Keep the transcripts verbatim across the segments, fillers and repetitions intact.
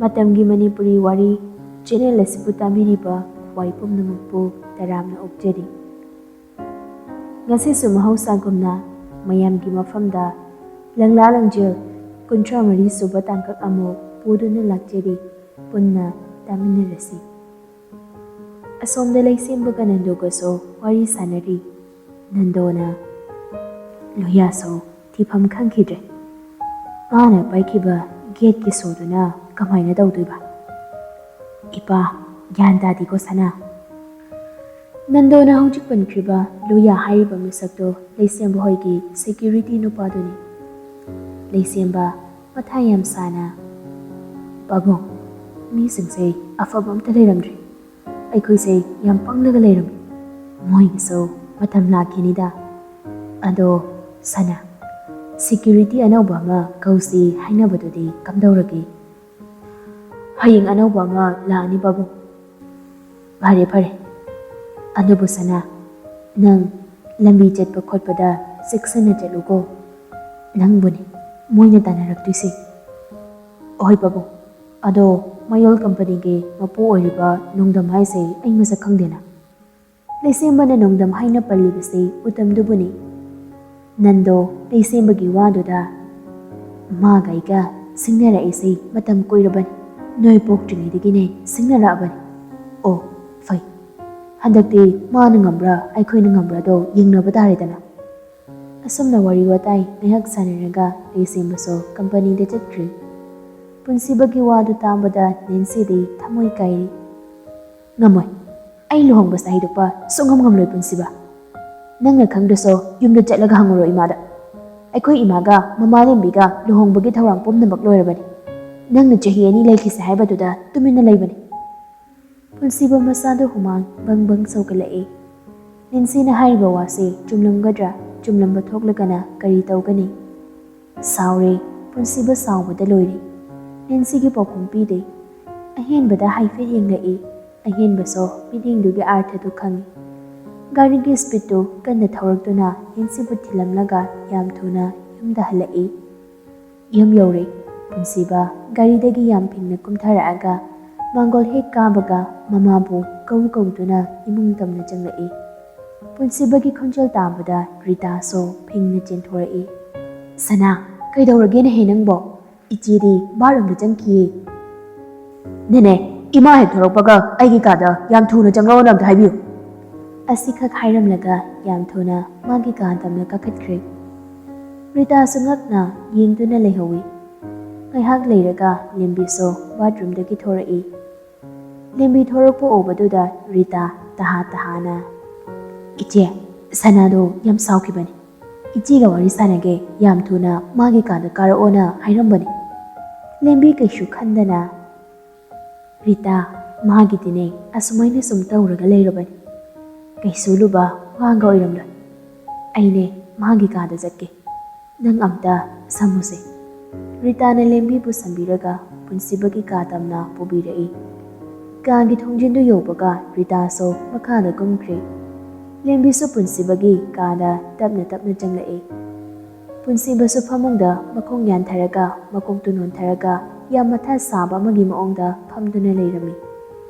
ꯃꯇꯝꯒꯤ ꯃꯅꯤꯄꯨꯔꯤ ꯋꯥꯔꯤ ꯆꯦꯅꯦꯜ ꯑꯁꯤꯕꯨ ꯇꯥꯕꯤꯔꯤꯕ ꯈ꯭ꯋꯥꯏ ꯄꯨꯝꯅꯃꯛꯄꯨ ꯇꯔꯥꯝꯅ ꯑꯣꯛꯆꯔꯤ꯫ ꯉꯁꯤꯁꯨ ꯃꯍꯧꯁꯥꯒꯨꯝꯅ ꯃꯌꯥꯝꯒꯤ ꯃꯐꯝꯗ ꯂꯪꯂꯥ ꯂꯪꯖꯦꯜ ꯀꯨꯟꯊ꯭ꯔꯥ ꯃꯔꯤ ꯁꯨꯕ ꯇꯥꯡꯀꯛ ꯑꯃꯨꯛ ꯄꯨꯗꯨꯅ ꯂꯥꯛꯆꯔꯤ꯫ ꯄꯨꯟꯅ ꯇꯥꯃꯤꯟꯅꯔꯁꯤ꯫ ꯑꯁꯣꯝꯗ ꯂꯩꯁꯦꯝꯕꯒ ꯅꯟꯗꯣꯒꯁꯨ ꯋꯥꯔꯤ ꯁꯥꯟꯅꯔꯤ꯫ ꯅꯟꯗꯣꯅ ꯂꯨꯌꯥꯁꯨ ꯊꯤꯐꯝ ꯈꯪꯈꯤꯗ꯭ꯔꯦ꯫ ꯃꯥꯅ ꯄꯥꯏꯈꯤꯕ ꯒꯦꯠꯀꯤ ꯁꯣꯗꯨꯅ ꯀꯃꯥꯏꯅ ꯇꯧꯗꯣꯏꯕ? ꯏꯄꯥ, ꯒ꯭ꯌꯥꯟ ꯇꯥꯗꯦꯀꯣ ꯁꯅꯥ꯫ ꯅꯟꯗꯣꯅ ꯍꯧꯖꯤꯛ ꯄꯟꯈ꯭ꯔꯤꯕ ꯂꯨꯌꯥ ꯍꯥꯏꯔꯤꯕ ꯃꯤꯁꯛꯇꯣ ꯂꯩꯁꯦꯝꯕ ꯍꯣꯏꯒꯤ ꯁꯦꯀ꯭ꯌꯨꯔꯤꯇꯤ ꯅꯨꯄꯥꯗꯨꯅꯤ꯫ ꯂꯩꯁꯦꯝꯕ ꯃꯊꯥ ꯌꯥꯝ ꯁꯥꯅ, "ꯄꯥꯕꯨꯡ, ꯃꯤꯁꯤꯡꯁꯦ ꯑꯐꯕ ꯑꯝꯇ ꯂꯩꯔꯝꯗ꯭ꯔꯦ꯫ ꯑꯩꯈꯣꯏꯁꯦ ꯌꯥꯝ ꯄꯪꯂꯒ ꯂꯩꯔꯝꯃꯤ꯫ ꯃꯣꯏꯒꯤꯁꯨ ꯃꯇꯝ ꯂꯥꯛꯈꯤꯅꯤꯗ꯫ ꯑꯗꯣ ꯁꯅꯥ, ꯁꯦꯀ꯭ꯌꯨꯔꯤꯇꯤ ꯑꯅꯧꯕ ꯑꯃ ꯀꯧꯁꯤ ꯍꯥꯏꯅꯕꯗꯨꯗꯤ ꯀꯝꯗꯧꯔꯒꯦ?" "ꯍꯌꯦꯡ ꯑꯅꯧꯕ ꯑꯃ ꯂꯥꯛꯑꯅꯤ ꯄꯥꯕꯨꯡ꯫" "ꯐꯔꯦ, ꯐꯔꯦ꯫ ꯑꯗꯨꯕꯨ ꯁꯅꯥ, ꯅꯪ ꯂꯝꯕꯤ ꯆꯠꯄ ꯈꯣꯠꯄꯗ ꯆꯦꯛꯁꯤꯟꯅ ꯆꯠꯂꯨꯀꯣ꯫ ꯅꯪꯕꯨꯅꯦ ꯃꯣꯏꯅ ꯇꯥꯟꯅꯔꯛꯇꯣꯏꯁꯦ꯫" "ꯍꯣꯏ ꯄꯥꯕꯨꯡ꯫ ꯑꯗꯣ ꯃꯌꯣꯜ ꯀꯝꯄꯅꯤꯒꯤ ꯃꯄꯨ ꯑꯣꯏꯔꯤꯕ ꯅꯣꯡꯗꯝ ꯍꯥꯏꯁꯦ ꯑꯩ ꯃꯁꯛ ꯈꯪꯗꯦꯅ?" ꯂꯩꯁꯦꯝꯕꯅ ꯅꯣꯡꯗꯝ ꯍꯥꯏꯅ ꯄꯜꯂꯤꯕꯁꯤ ꯎꯇꯝꯗꯨꯕꯨꯅꯤ꯫ ꯅꯟꯗꯣ ꯂꯩꯁꯦꯝꯕꯒꯤ ꯋꯥꯗꯨꯗ, "ꯃꯥꯒ ꯑꯩꯒ ꯁꯤꯡꯅꯔꯛꯏꯁꯦ ꯃꯇꯝ ꯀꯨꯏꯔꯕꯅꯤ꯫ ꯅꯣꯏ ꯄꯣꯛꯇ꯭ꯔꯤꯉꯩꯗꯒꯤꯅꯦ ꯁꯤꯡꯅꯔꯛꯑꯕꯅꯤ꯫" "ꯑꯣ, ꯐꯩ꯫ ꯍꯟꯗꯛꯇꯤ ꯃꯥꯅ ꯉꯝꯕ꯭ꯔꯥ ꯑꯩꯈꯣꯏꯅ ꯉꯝꯕ꯭ꯔꯥꯗꯣ ꯌꯦꯡꯅꯕ ꯇꯥꯔꯦꯗꯅ꯫" ꯑꯁꯨꯝꯅ ꯋꯥꯔꯤ ꯋꯥꯇꯥꯏ ꯉꯥꯏꯍꯥꯛ ꯁꯥꯟꯅꯔꯒ ꯂꯩꯁꯦꯝꯕꯁꯨ ꯀꯝꯄꯅꯤꯗ ꯆꯠꯈ꯭ꯔꯤ꯫ ꯄꯨꯟꯁꯤꯕꯒꯤ ꯋꯥꯗꯨ ꯇꯥꯕꯗ ꯅꯦꯟꯁꯤꯗꯤ ꯊꯃꯣꯏ ꯀꯥꯏꯔꯤ꯫ "ꯉꯝꯃꯣꯏ꯫ ꯑꯩ ꯂꯨꯍꯣꯡꯕ ꯆꯍꯤꯗꯨꯄ ꯁꯨꯡꯉꯝ ꯉꯝꯂꯣꯏ ꯄꯨꯟꯁꯤꯕ꯫ ꯅꯪꯅ ꯈꯪꯗ꯭ꯔꯁꯨ ꯌꯨꯝꯗ ꯆꯠꯂꯒ ꯍꯪꯉꯨꯔꯣ ꯏꯃꯥꯗ꯫ ꯑꯩꯈꯣꯏ ꯏꯃꯥꯒ ꯃꯃꯥ ꯂꯦꯝꯕꯤꯒ ꯂꯨꯍꯣꯡꯕꯒꯤ ꯊꯧꯔꯥꯡ ꯄꯨꯝꯅꯃꯛ ꯂꯣꯏꯔꯕꯅꯤ꯫ ꯅꯪꯅ ꯆꯍꯤ ꯑꯅꯤ ꯂꯩꯈꯤꯁꯦ ꯍꯥꯏꯕꯗꯨꯗ ꯇꯨꯃꯤꯟꯅ ꯂꯩꯕꯅꯤ꯫" ꯄꯨꯟꯁꯤꯕ ꯃꯁꯥꯗ ꯍꯨꯃꯥꯡ ꯕꯪ ꯕꯪ ꯁꯧꯒꯠꯂꯛꯏ꯫ ꯅꯦꯟꯁꯤꯅ ꯍꯥꯏꯔꯤꯕ ꯋꯥꯁꯤ ꯆꯨꯝꯂꯝꯒꯗ꯭ꯔꯥ? ꯆꯨꯝꯂꯝꯕ ꯊꯣꯛꯂꯒꯅ ꯀꯔꯤ ꯇꯧꯒꯅꯤ? ꯁꯥꯎꯔꯦ꯫ ꯄꯨꯟꯁꯤꯕ ꯁꯥꯎꯕꯗ ꯂꯣꯏꯔꯦ꯫ ꯅꯦꯟꯁꯤꯒꯤ ꯄꯥꯎꯈꯨꯝ ꯄꯤꯗꯦ꯫ ꯑꯍꯦꯟꯕꯗ ꯍꯥꯏꯐꯦꯠ ꯌꯦꯡꯂꯛꯏ꯫ ꯑꯍꯦꯟꯕꯁꯨ ꯃꯤꯠꯌꯦꯡꯗꯨꯒꯤ ꯑꯥꯔꯊꯗꯨ ꯈꯪꯏ꯫ ꯒꯥꯔꯤꯒꯤ ꯁ꯭ꯄꯤꯗꯇꯨ ꯀꯟꯅ ꯊꯧꯔꯛꯇꯨꯅ ꯅꯦꯟꯁꯤꯕꯨ ꯊꯤꯜꯂꯝꯂꯒ ꯌꯥꯝ ꯊꯨꯅ ꯌꯨꯝꯗ ꯍꯜꯂꯛꯏ꯫ ꯌꯨꯝ ꯌꯧꯔꯦ꯫ ꯄꯨꯟꯁꯤꯕ ꯒꯥꯔꯤꯗꯒꯤ ꯌꯥꯝ ꯐꯤꯡꯅ ꯀꯨꯝꯊꯔꯛꯑꯒ ꯃꯥꯡꯒꯣꯜ ꯍꯦꯛ ꯀꯥꯕꯒ ꯃꯃꯥꯕꯨ ꯀꯧ ꯀꯧꯗꯨꯅ ꯏꯃꯨꯡ ꯇꯝꯅ ꯆꯪꯂꯛꯏ꯫ ꯄꯨꯟꯁꯤꯕꯒꯤ ꯈꯣꯟꯖꯦꯜ ꯇꯥꯕꯗ ꯔꯤꯇꯥꯁꯨ ꯐꯤꯡꯅ ꯆꯦꯟꯊꯣꯔꯛꯏ꯫ "ꯁꯅꯥ, ꯀꯩꯗꯧꯔꯒꯦꯅꯦꯍꯦ ꯅꯪꯕꯣ? ꯏꯆꯦꯗꯤ ꯕꯥꯠꯔꯨꯝꯗ ꯆꯪꯈꯤꯌꯦ꯫" "ꯅꯦꯅꯦ, ꯏꯃꯥ ꯍꯦꯛ ꯊꯣꯔꯛꯄꯒ ꯑꯩꯒꯤ ꯀꯥꯗ ꯌꯥꯝ ꯊꯨꯅ ꯆꯪꯂꯛꯑꯣꯅ ꯑꯝꯇ ꯍꯥꯏꯕꯤꯌꯨ꯫" ꯑꯁꯤꯈꯛ ꯍꯥꯏꯔꯝꯂꯒ ꯌꯥꯝ ꯊꯨꯅ ꯃꯥꯒꯤ ꯀꯥ ꯇꯝꯅ ꯀꯥꯈꯠꯈ꯭ꯔꯦ꯫ ꯔꯤꯇꯥꯁꯨ ꯉꯛꯅ ꯌꯦꯡꯗꯨꯅ ꯂꯩꯍꯧꯏ꯫ ꯉꯥꯏꯍꯥꯛ ꯂꯩꯔꯒ ꯂꯦꯝꯕꯤꯁꯨ ꯕꯥꯠꯔꯨꯝꯗꯒꯤ ꯊꯣꯔꯛꯏ꯫ ꯂꯦꯝꯕꯤ ꯊꯣꯔꯛꯄ ꯎꯕꯗꯨꯗ ꯔꯤꯇꯥ ꯇꯍꯥ ꯇꯍꯥꯅ, "ꯏꯆꯦ, ꯁꯅꯥꯗꯣ ꯌꯥꯝ ꯁꯥꯎꯈꯤꯕꯅꯤ꯫ ꯏꯆꯦꯒ ꯋꯥꯔꯤ ꯁꯥꯟꯅꯒꯦ, ꯌꯥꯝ ꯊꯨꯅ ꯃꯥꯒꯤ ꯀꯥꯗ ꯀꯥꯔꯛꯑꯣꯅ ꯍꯥꯏꯔꯝꯕꯅꯤ꯫" ꯂꯦꯝꯕꯤ ꯀꯩꯁꯨ ꯈꯟꯗꯅ, "ꯔꯤꯇꯥ, ꯃꯥꯒꯤꯗꯤꯅꯦ ꯑꯁꯨꯃꯥꯏꯅ ꯁꯨꯝ ꯇꯧꯔꯒ ꯂꯩꯔꯕꯅꯤ꯫ ꯀꯩꯁꯨ ꯂꯨꯕ ꯋꯥꯒ ꯑꯣꯏꯔꯝꯂꯣꯏ꯫ ꯑꯩꯅꯦ ꯃꯥꯒꯤ ꯀꯥꯗ ꯆꯠꯀꯦ꯫ ꯅꯪ ꯑꯝꯇ ꯁꯝꯃꯨꯁꯦ꯫" ꯔꯤꯇꯥꯅ ꯂꯦꯝꯕꯤꯕꯨ ꯁꯝꯕꯤꯔꯒ ꯄꯨꯟꯁꯤꯕꯒꯤ ꯀꯥ ꯇꯝꯅ ꯄꯨꯕꯤꯔꯛꯏ꯫ ꯀꯥꯒꯤ ꯊꯣꯡꯖꯤꯟꯗꯨ ꯌꯧꯕꯒ ꯔꯤꯇꯥꯁꯨ ꯃꯈꯥꯗ ꯀꯨꯝꯈ꯭ꯔꯦ꯫ ꯂꯦꯝꯕꯤꯁꯨ ꯄꯨꯟꯁꯤꯕꯒꯤ ꯀꯥꯗ ꯇꯞꯅ ꯇꯞꯅ ꯆꯪꯂꯛꯏ꯫ ꯄꯨꯟꯁꯤꯕꯁꯨ ꯐꯃꯨꯡꯗ ꯃꯈꯣꯡ ꯌꯥꯟꯊꯔꯒ, ꯃꯀꯣꯛꯇꯨ ꯅꯣꯟꯊꯔꯒ, ꯌꯥꯝ ꯃꯊꯥ ꯁꯥꯕ ꯑꯃꯒꯤ ꯃꯑꯣꯡꯗ ꯐꯝꯗꯨꯅ ꯂꯩꯔꯝꯃꯤ꯫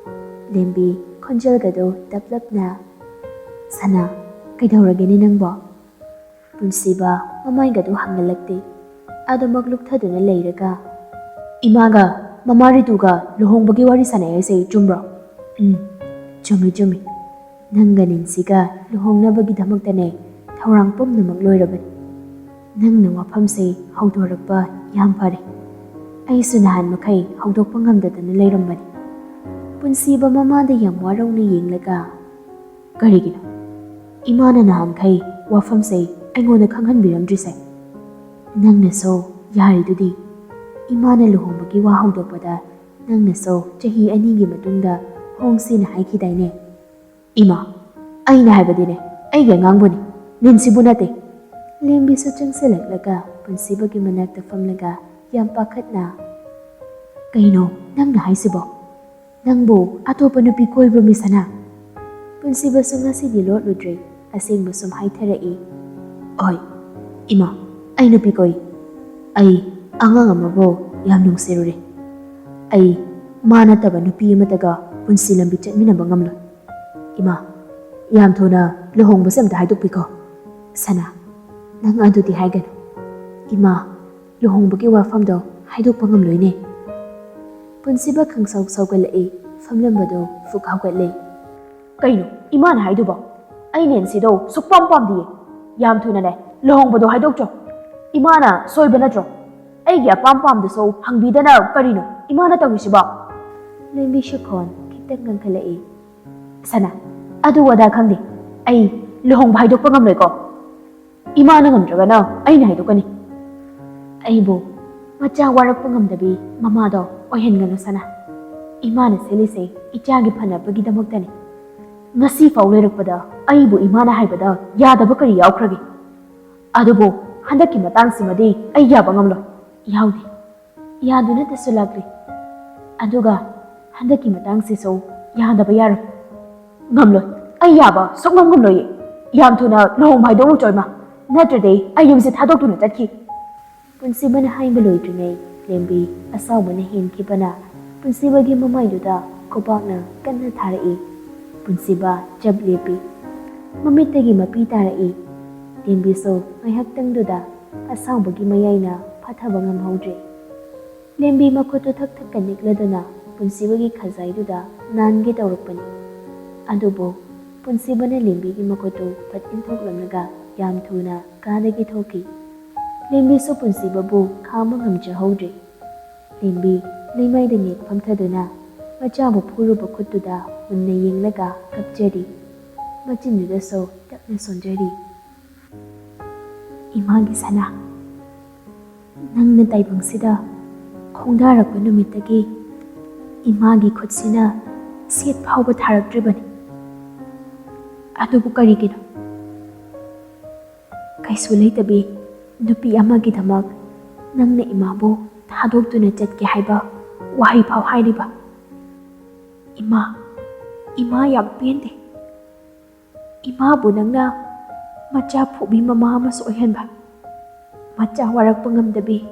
ꯂꯦꯝꯕꯤ ꯈꯣꯟꯖꯦꯜꯒꯗꯨ ꯇꯞꯂꯞꯅ, "ꯁꯅꯥ, ꯀꯩꯗꯧꯔꯒꯦꯅꯦ ꯅꯪꯕꯣ?" ꯄꯨꯟꯁꯤꯕ ꯃꯃꯥꯏꯒꯗꯨ ꯍꯪꯒꯠꯂꯛꯇꯦ꯫ ꯑꯗꯨꯃꯛ ꯂꯨꯞꯊꯗꯨꯅ ꯂꯩꯔꯒ, "ꯏꯃꯥꯒ ꯃꯃꯥ ꯔꯤꯇꯨꯒ ꯂꯨꯍꯣꯡꯕꯒꯤ ꯋꯥꯔꯤ ꯁꯥꯟꯅꯩ ꯍꯥꯏꯁꯦ ꯆꯨꯝꯕ꯭ꯔꯣ?" "ꯎꯝ, ꯆꯨꯝꯃꯤ, ꯆꯨꯝꯃꯤ꯫ ꯅꯪꯒ ꯅꯤꯟꯁꯤꯒ ꯂꯨꯍꯣꯡꯅꯕꯒꯤꯗꯃꯛꯇꯅꯦ ꯊꯧꯔꯥꯡ ꯄꯨꯝꯅꯃꯛ ꯂꯣꯏꯔꯕꯅꯤ꯫ ꯅꯪꯅ ꯋꯥꯐꯝꯁꯦ ꯍꯧꯗꯣꯔꯛꯄ ꯌꯥꯝ ꯐꯔꯦ꯫ ꯑꯩꯁꯨ ꯅꯍꯥꯟ ꯃꯈꯩ ꯍꯧꯗꯣꯛꯄ ꯉꯝꯗꯗꯅ ꯂꯩꯔꯝꯕꯅꯤ꯫" ꯄꯨꯟꯁꯤꯕ ꯃꯃꯥꯗ ꯌꯥꯝ ꯋꯥꯔꯧꯅ ꯌꯦꯡꯂꯒ, "ꯀꯔꯤꯒꯤꯅꯣ ꯏꯃꯥꯅ ꯅꯍꯥꯟꯈꯩ ꯋꯥꯐꯝꯁꯦ ꯑꯩꯉꯣꯟꯗ ꯈꯪꯍꯟꯕꯤꯔꯝꯗ꯭ꯔꯤꯁꯦ? ꯅꯪꯅꯁꯨ ꯌꯥꯔꯤꯗꯨꯗꯤ꯫ ꯏꯃꯥꯅ ꯂꯨꯍꯣꯡꯕꯒꯤ ꯋꯥ ꯍꯧꯗꯣꯛꯄꯗ ꯅꯪꯅꯁꯨ ꯆꯍꯤ ꯑꯅꯤꯒꯤ ꯃꯇꯨꯡꯗ ꯍꯣꯡꯁꯦꯅ ꯍꯥꯏꯈꯤꯗꯥꯏꯅꯦ?" "ꯏꯃꯥ, ꯑꯩꯅ ꯍꯥꯏꯕꯗꯤꯅꯦ, ꯑꯩꯒꯤ ꯑꯉꯥꯡꯕꯨꯅꯤ, ꯅꯤꯟꯁꯤꯕꯨ ꯅꯠꯇꯦ꯫" ꯂꯦꯝꯕꯤꯁꯨ ꯆꯪꯁꯤꯜꯂꯛꯂꯒ ꯄꯨꯟꯁꯤꯕꯒꯤ ꯃꯅꯥꯛꯇ ꯐꯝꯂꯒ ꯌꯥꯝ ꯄꯥꯈꯠꯅ, "ꯀꯩꯅꯣ ꯅꯪꯅ ꯍꯥꯏꯁꯤꯕꯣ? ꯅꯪꯕꯨ ꯑꯇꯣꯞꯄ ꯅꯨꯄꯤ ꯀꯣꯏꯕ꯭ꯔꯣ, ꯃꯤꯁ ꯁꯅꯥ?" ꯄꯨꯟꯁꯤꯕꯁꯨ ꯉꯁꯤꯗꯤ ꯂꯣꯠꯂꯨꯗ꯭ꯔꯦ, ꯑꯁꯦꯡꯕ ꯁꯨꯝ ꯍꯥꯏꯊꯔꯛꯏ꯫ "ꯍꯣꯏ, ꯏꯃꯥ, ꯑꯩ ꯅꯨꯄꯤ ꯀꯣꯏ꯫ ꯑꯩ ꯑꯉꯥꯡ ꯑꯃꯕꯨ ꯌꯥꯝ ꯅꯨꯡꯁꯤꯔꯨꯔꯦ꯫ ꯑꯩ ꯃꯥ ꯅꯠꯇꯕ ꯅꯨꯄꯤ ꯑꯃꯠꯇꯒ ꯄꯨꯟꯁꯤ ꯂꯝꯕꯤ ꯆꯠꯃꯤꯟꯅꯕ ꯉꯝꯂꯣꯏ꯫ ꯏꯃꯥ, ꯌꯥꯝ ꯊꯨꯅ ꯂꯨꯍꯣꯡꯕꯁꯦ ꯑꯝꯇ ꯍꯥꯏꯗꯣꯛꯄꯤꯈꯣ꯫ ꯁꯅꯥ, ꯅꯪ ꯑꯗꯨꯗꯤ ꯍꯥꯏꯒꯅꯨ꯫ ꯏꯃꯥ, ꯂꯨꯍꯣꯡꯕꯒꯤ ꯋꯥꯐꯝꯗꯣ ꯍꯥꯏꯗꯣꯛꯄ ꯉꯝꯂꯣꯏꯅꯦ꯫ ꯄꯨꯟꯁꯤꯕ ꯈꯪꯁꯥꯎ ꯁꯥꯎꯒꯠꯂꯛꯏ꯫ ꯐꯝꯂꯝꯕꯗꯣ ꯐꯨꯛ ꯍꯧꯒꯠꯂꯦ꯫ ꯀꯩꯅꯣ ꯏꯃꯥꯅ ꯍꯥꯏꯗꯨꯕꯣ? ꯑꯩ ꯅꯦꯟꯁꯤꯗꯣ ꯁꯨꯛꯄꯥꯝ ꯄꯥꯝꯗꯤꯌꯦ꯫ ꯌꯥꯝ ꯊꯨꯅꯅꯦ ꯂꯨꯍꯣꯡꯕꯗꯣ ꯍꯥꯏꯗꯣꯛꯆꯣ꯫ ꯏꯃꯥꯅ ꯁꯣꯏꯕ ꯅꯠꯇ꯭ꯔꯣ? ꯑꯩꯒꯤ ꯑꯄꯥꯝ ꯄꯥꯝꯗꯁꯨ ꯍꯪꯕꯤꯗꯅ ꯀꯔꯤꯅꯣ ꯏꯃꯥꯅ ꯇꯧꯔꯤꯁꯤꯕꯣ? ꯂꯦꯝꯕꯤ ꯁꯈꯣꯟ ꯈꯤꯇꯪ ꯀꯟꯈꯠꯂꯛꯏ꯫ ꯁꯅꯥ, ꯑꯗꯨ ꯑꯗꯥ ꯈꯪꯗꯦ꯫ ꯑꯩ ꯂꯨꯍꯣꯡꯕ ꯍꯥꯏꯗꯣꯛꯄ ꯉꯝꯂꯣꯏꯀꯣ꯫ ꯏꯃꯥꯅ ꯉꯝꯗ꯭ꯔꯒꯅ ꯑꯩꯅ ꯍꯥꯏꯗꯣꯛꯀꯅꯤ꯫ ꯑꯩꯕꯨ ꯃꯆꯥ ꯋꯥꯔꯛꯄ ꯉꯝꯗꯕꯤ ꯃꯃꯥꯗꯣ ꯑꯣꯏꯍꯟꯒꯅꯨ ꯁꯅꯥ꯫ ꯏꯃꯥꯅ ꯁꯤꯜꯂꯤꯁꯦ ꯏꯆꯥꯒꯤ ꯐꯅꯕꯒꯤꯗꯃꯛꯇꯅꯤ꯫ ꯉꯁꯤ ꯐꯥꯎ ꯂꯩꯔꯛꯄꯗ ꯑꯩꯕꯨ ꯏꯃꯥꯅ ꯍꯥꯏꯕꯗ ꯌꯥꯗꯕ ꯀꯔꯤ ꯌꯥꯎꯈ꯭ꯔꯒꯦ? ꯑꯗꯨꯕꯨ ꯍꯟꯗꯛꯀꯤ ꯃꯇꯥꯡꯁꯤꯃꯗꯤ ꯑꯩ ꯌꯥꯕ ꯉꯝꯂꯣꯏ꯫ ꯌꯥꯎꯗꯦ꯫ ꯌꯥꯗꯨꯅꯇꯁꯨ ꯂꯥꯛꯂꯤ꯫ ꯑꯗꯨꯒ ꯍꯟꯗꯛꯀꯤ ꯃꯇꯥꯡꯁꯤꯁꯨ ꯌꯥꯗꯕ ꯌꯥꯔꯣꯏ꯫ ꯉꯝꯂꯣꯏ꯫ ꯑꯩ ꯌꯥꯕ ꯁꯨꯛꯉꯝ ꯉꯝꯂꯣꯏꯌꯦ꯫ ꯌꯥꯝ ꯊꯨꯅ ꯂꯨꯍꯣꯡꯕ ꯍꯥꯏꯗꯣꯛꯎꯆꯣ ꯏꯃꯥ꯫ ꯅꯠꯇ꯭ꯔꯗꯤ ꯑꯩ ꯌꯨꯝꯁꯦ ꯊꯥꯗꯣꯛꯇꯨꯅ ꯆꯠꯈꯤ꯫ ꯄꯨꯟꯁꯤꯕꯅ ꯍꯥꯏꯕ ꯂꯣꯏꯗ꯭ꯔꯤꯉꯩ ꯂꯦꯝꯕꯤ ꯑꯁꯥꯎꯕꯅ ꯍꯦꯟꯈꯤꯕꯅ ꯄꯨꯟꯁꯤꯕꯒꯤ ꯃꯃꯥꯏꯗꯨꯗ ꯈꯨꯕꯥꯛꯅ ꯀꯟꯅ ꯊꯥꯔꯛꯏ꯫ ꯄꯨꯟꯁꯤꯕ ꯆꯞ ꯂꯦꯞꯄꯤ꯫ ꯃꯃꯤꯠꯇꯒꯤ ꯃꯄꯤ ꯇꯥꯔꯛꯏ꯫ ꯂꯦꯝꯕꯤꯁꯨ ꯉꯥꯏꯍꯥꯛꯇꯪꯗꯨꯗ ꯑꯁꯥꯎꯕꯒꯤ ꯃꯌꯥꯏꯅ ꯐꯥꯊꯕ ꯉꯝꯍꯧꯗ꯭ꯔꯦ꯫ ꯂꯦꯝꯕꯤ ꯃꯈꯨꯠꯇꯨ ꯊꯛ ꯊꯛꯀ ꯅꯤꯛꯂꯗꯨꯅ ꯄꯨꯟꯁꯤꯕꯒꯤ ꯈꯖꯥꯏꯗꯨꯗ ꯅꯥꯟꯒꯦ ꯇꯧꯔꯛꯄꯅꯤ꯫ ꯑꯗꯨꯕꯨ ꯄꯨꯟꯁꯤꯕꯅ ꯂꯦꯝꯕꯤꯒꯤ ꯃꯈꯨꯠꯇꯨ ꯐꯠ ꯏꯟꯊꯣꯛꯂꯝꯂꯒ ꯌꯥꯝ ꯊꯨꯅ ꯀꯥꯗꯒꯤ ꯊꯣꯛꯈꯤ꯫ ꯂꯦꯝꯕꯤꯁꯨ ꯄꯨꯟꯁꯤꯕꯕꯨ ꯈꯥꯝꯕ ꯉꯝꯖꯍꯧꯗ꯭ꯔꯦ꯫ ꯂꯦꯝꯕꯤ ꯂꯩꯃꯥꯏꯗ ꯅꯦꯛ ꯐꯝꯊꯗꯨꯅ ꯃꯆꯥꯕꯨ ꯐꯨꯔꯨꯕ ꯈꯨꯠꯇꯨꯗ ꯃꯨꯟꯅ ꯌꯦꯡꯂꯒ ꯀꯞꯆꯔꯤ꯫ ꯃꯆꯤꯟꯗꯨꯗꯁꯨ ꯇꯞꯅ ꯁꯣꯟꯖꯔꯤ꯫ ꯏꯃꯥꯒꯤ ꯁꯅꯥ, ꯅꯪꯅ ꯇꯥꯏꯕꯪꯁꯤꯗ ꯈꯣꯡꯗꯥꯔꯛꯄ ꯅꯨꯃꯤꯠꯇꯒꯤ ꯏꯃꯥꯒꯤ ꯈꯨꯠꯁꯤꯅ ꯁꯦꯠ ꯐꯥꯎꯕ ꯊꯥꯔꯛꯇ꯭ꯔꯤꯕꯅꯤ꯫ ꯑꯗꯨꯕꯨ ꯀꯔꯤꯒꯤꯅꯣ? ꯀꯩꯁꯨ ꯂꯩꯇꯕꯤ ꯅꯨꯄꯤ ꯑꯃꯒꯤꯗꯃꯛ ꯅꯪꯅ ꯏꯃꯥꯕꯨ ꯊꯥꯗꯣꯛꯇꯨꯅ ꯆꯠꯀꯦ ꯍꯥꯏꯕ ꯋꯥꯍꯩ ꯐꯥꯎ ꯍꯥꯏꯔꯤꯕ? ꯏꯃꯥ, ꯏꯃꯥ ꯌꯥꯝ ꯄꯦꯟꯗꯦ꯫ ꯏꯃꯥꯕꯨ ꯅꯪꯅ ꯃꯆꯥ ꯐꯨꯕꯤ ꯃꯃꯥ ꯑꯃꯁꯨ ꯑꯣꯏꯍꯟꯕ, ꯃꯆꯥ ꯋꯥꯔꯛꯄ ꯉꯝꯗꯕꯤ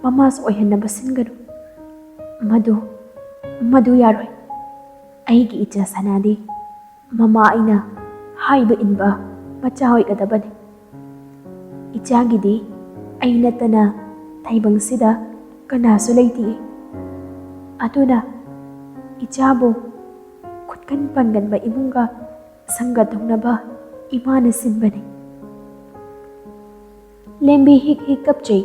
ꯃꯃꯥꯁꯨ ꯑꯣꯏꯍꯟꯅꯕ ꯁꯤꯟꯒꯅꯨ꯫ ꯃꯗꯨ, ꯃꯗꯨ ꯌꯥꯔꯣꯏ꯫ ꯑꯩꯒꯤ ꯏꯆꯥ ꯁꯅꯥꯗꯤ ꯃꯃꯥ ꯑꯩꯅ ꯍꯥꯏꯕ ꯏꯟꯕ ꯃꯆꯥ ꯑꯣꯏꯒꯗꯕꯅꯤ꯫ ꯏꯆꯥꯒꯤꯗꯤ ꯑꯩ ꯅꯠꯇꯅ ꯇꯥꯏꯕꯪꯁꯤꯗ ꯀꯅꯥꯁꯨ ꯂꯩꯇꯦ꯫ ꯑꯗꯨꯅ ꯏꯆꯥꯕꯨ ꯈꯨꯠꯀꯟ ꯄꯥꯡꯒꯟꯕ ꯏꯃꯨꯡꯒ ꯁꯪꯒ ꯇꯧꯅꯕ ꯏꯃꯥꯅ ꯁꯤꯟꯕꯅꯤ꯫ ꯂꯦꯝꯕꯤ ꯍꯤꯛ ꯍꯤꯛ ꯀꯞꯆꯩ꯫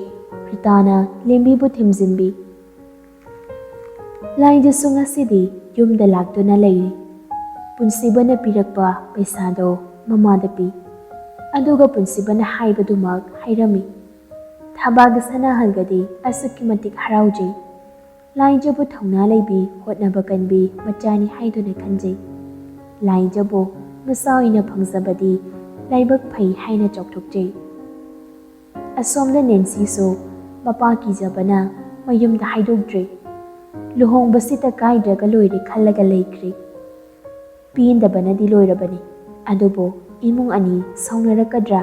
ꯔꯤꯇꯥꯅ ꯂꯦꯝꯕꯤꯕꯨ ꯊꯦꯝꯖꯤꯟꯕꯤ꯫ ꯂꯥꯏꯖꯁꯨ ꯉꯁꯤꯗꯤ ꯌꯨꯝꯗ ꯂꯥꯛꯇꯨꯅ ꯂꯩꯔꯤ꯫ ꯄꯨꯟꯁꯤꯕꯅ ꯄꯤꯔꯛꯄ ꯄꯩꯁꯥꯗꯣ ꯃꯃꯥꯗ ꯄꯤ꯫ ꯑꯗꯨꯒ ꯄꯨꯟꯁꯤꯕꯅ ꯍꯥꯏꯕꯗꯨꯃꯛ ꯍꯥꯏꯔꯝꯃꯤ꯫ ꯊꯕꯥꯒ ꯁꯅꯥꯍꯜꯒꯗꯤ ꯑꯁꯨꯛꯀꯤ ꯃꯇꯤꯛ ꯍꯔꯥꯎꯖꯩ꯫ ꯂꯥꯏꯖꯕꯨ ꯊꯧꯅꯥ ꯂꯩꯕꯤ, ꯍꯣꯠꯅꯕ ꯀꯟꯕꯤ ꯃꯆꯥꯅꯤ ꯍꯥꯏꯗꯨꯅ ꯈꯟꯖꯩ꯫ ꯂꯥꯏꯖꯕꯨ ꯃꯆꯥ ꯑꯣꯏꯅ ꯐꯪꯖꯕꯗꯤ ꯂꯥꯏꯕꯛ ꯐꯩ ꯍꯥꯏꯅ ꯆꯥꯎꯊꯣꯛꯆꯩ꯫ ꯑꯁꯣꯝꯗ ꯅꯦꯟꯁꯤꯁꯨ ꯃꯄꯥ ꯀꯤꯖꯕꯅ ꯃꯌꯨꯝꯗ ꯍꯥꯏꯗꯣꯛꯇ꯭ꯔꯤ꯫ ꯂꯨꯍꯣꯡꯕꯁꯤꯗ ꯀꯥꯏꯗ꯭ꯔꯒ ꯂꯣꯏꯔꯦ ꯈꯜꯂꯒ ꯂꯩꯈ꯭ꯔꯤ꯫ ꯄꯦꯟꯗꯕꯅꯗꯤ ꯂꯣꯏꯔꯕꯅꯤ꯫ ꯑꯗꯨꯕꯨ ꯏꯃꯨꯡ ꯑꯅꯤ ꯁꯥꯎꯅꯔꯛꯀꯗ꯭ꯔꯥ,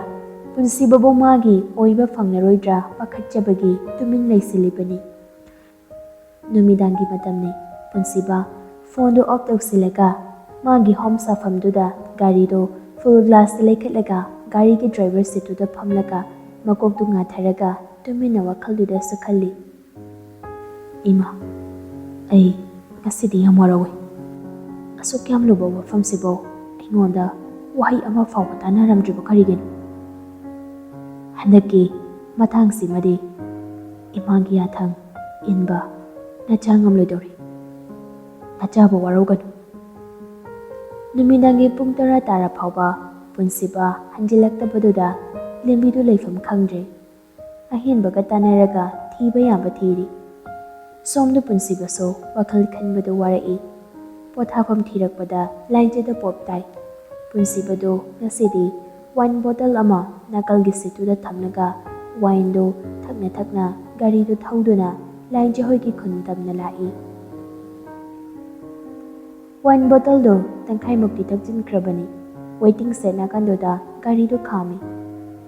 ꯄꯨꯟꯁꯤꯕꯕꯨ ꯃꯥꯒꯤ ꯑꯣꯏꯕ ꯐꯪꯂꯔꯣꯏꯗ꯭ꯔꯥ ꯄꯥꯈꯠꯆꯕꯒꯤ ꯇꯨꯃꯤꯟ ꯂꯩꯁꯤꯜꯂꯤꯕꯅꯤ꯫ ꯅꯨꯃꯤꯗꯥꯡꯒꯤ ꯃꯇꯝꯅꯤ꯫ ꯄꯨꯟꯁꯤꯕ ꯐꯣꯟꯗꯨ ꯑꯣꯐ ꯇꯧꯁꯤꯜꯂꯒ ꯃꯥꯒꯤ ꯍꯣꯝ ꯁꯥꯐꯝꯗꯨꯗ ꯒꯥꯔꯤꯗꯨ ꯐꯨꯜ ꯒ꯭ꯂꯥꯁꯇ ꯂꯩꯈꯠꯂꯒ ꯒꯥꯔꯤꯒꯤ ꯗ꯭ꯔꯥꯏꯚꯔ ꯁꯤꯠꯇꯨꯗ ꯐꯝꯂꯒ ꯃꯀꯣꯛꯇꯨ ꯉꯥꯊꯔꯒ ꯇꯨꯃꯤꯟꯅ ꯋꯥꯈꯜꯗꯨꯗꯁꯨ ꯈꯜꯂꯤ꯫ "ꯏꯃꯥ, ꯑꯩ ꯉꯁꯤꯗꯤ ꯌꯥꯝ ꯋꯥꯔꯧꯏ꯫ ꯑꯁꯨꯛ ꯌꯥꯝ ꯂꯨꯕ ꯋꯥꯐꯝꯁꯤꯕꯨ ꯑꯩꯉꯣꯟꯗ ꯋꯥꯍꯩ ꯑꯃ ꯐꯥꯎꯕ ꯇꯥꯟꯅꯔꯝꯗ꯭ꯔꯤꯕ ꯀꯔꯤꯒꯤꯅꯣ? ꯍꯟꯗꯛꯀꯤ ꯃꯇꯥꯡꯁꯤꯃꯗꯤ ꯏꯃꯥꯒꯤ ꯌꯥꯊꯪ ꯏꯟꯕ ꯅꯆꯥ ꯉꯝꯂꯣꯏꯗꯧꯔꯤ꯫ ꯅꯆꯥꯕꯨ ꯋꯥꯔꯧꯒꯅꯨ꯫" ꯅꯨꯃꯤꯗꯥꯡꯒꯤ ꯄꯨꯡ ꯇꯔꯥ ꯇꯥꯔ ꯐꯥꯎꯕ ꯄꯨꯟꯁꯤꯕ ꯍꯟꯖꯤꯜꯂꯛꯇꯕꯗꯨꯗ ꯂꯦꯝꯕꯤꯗꯨ ꯂꯩꯐꯝ ꯈꯪꯗ꯭ꯔꯦ꯫ ꯑꯍꯦꯟꯕꯒ ꯇꯥꯟꯅꯔꯒ ꯊꯤꯕ ꯌꯥꯕ ꯊꯤꯔꯤ꯫ ꯁꯣꯝꯗ ꯄꯨꯟꯁꯤꯕꯁꯨ ꯋꯥꯈꯜ ꯈꯟꯕꯗ ꯋꯥꯔꯛꯏ꯫ ꯄꯣꯊꯥꯐꯝ ꯊꯤꯔꯛꯄꯗ ꯂꯥꯏꯖꯗ ꯄꯣꯞ ꯇꯥꯏ꯫ ꯄꯨꯟꯁꯤꯕꯗꯨ ꯉꯁꯤꯗꯤ ꯋꯥꯏꯟ ꯕꯣꯇꯜ ꯑꯃ ꯅꯥꯀꯜꯒꯤ ꯁꯤꯠꯇꯨꯗ ꯊꯝꯂꯒ ꯋꯥꯏꯟꯗꯨ ꯊꯛꯅ ꯊꯛꯅ ꯒꯥꯔꯤꯗꯨ ꯊꯧꯗꯨꯅ ꯂꯥꯏꯖ ꯍꯣꯏꯒꯤ ꯈꯨꯟ ꯇꯝꯅ ꯂꯥꯛꯏ꯫ ꯋꯥꯏꯟ ꯕꯣꯇꯜꯗꯨ ꯇꯪꯈꯥꯏꯃꯨꯛꯇꯤ ꯊꯛꯆꯤꯟꯈ꯭ꯔꯕꯅꯤ꯫ ꯋꯦꯇꯤꯡ ꯁꯦꯠ ꯅꯥꯀꯟꯗꯨꯗ ꯒꯥꯔꯤꯗꯨ ꯈꯥꯝꯃꯤ꯫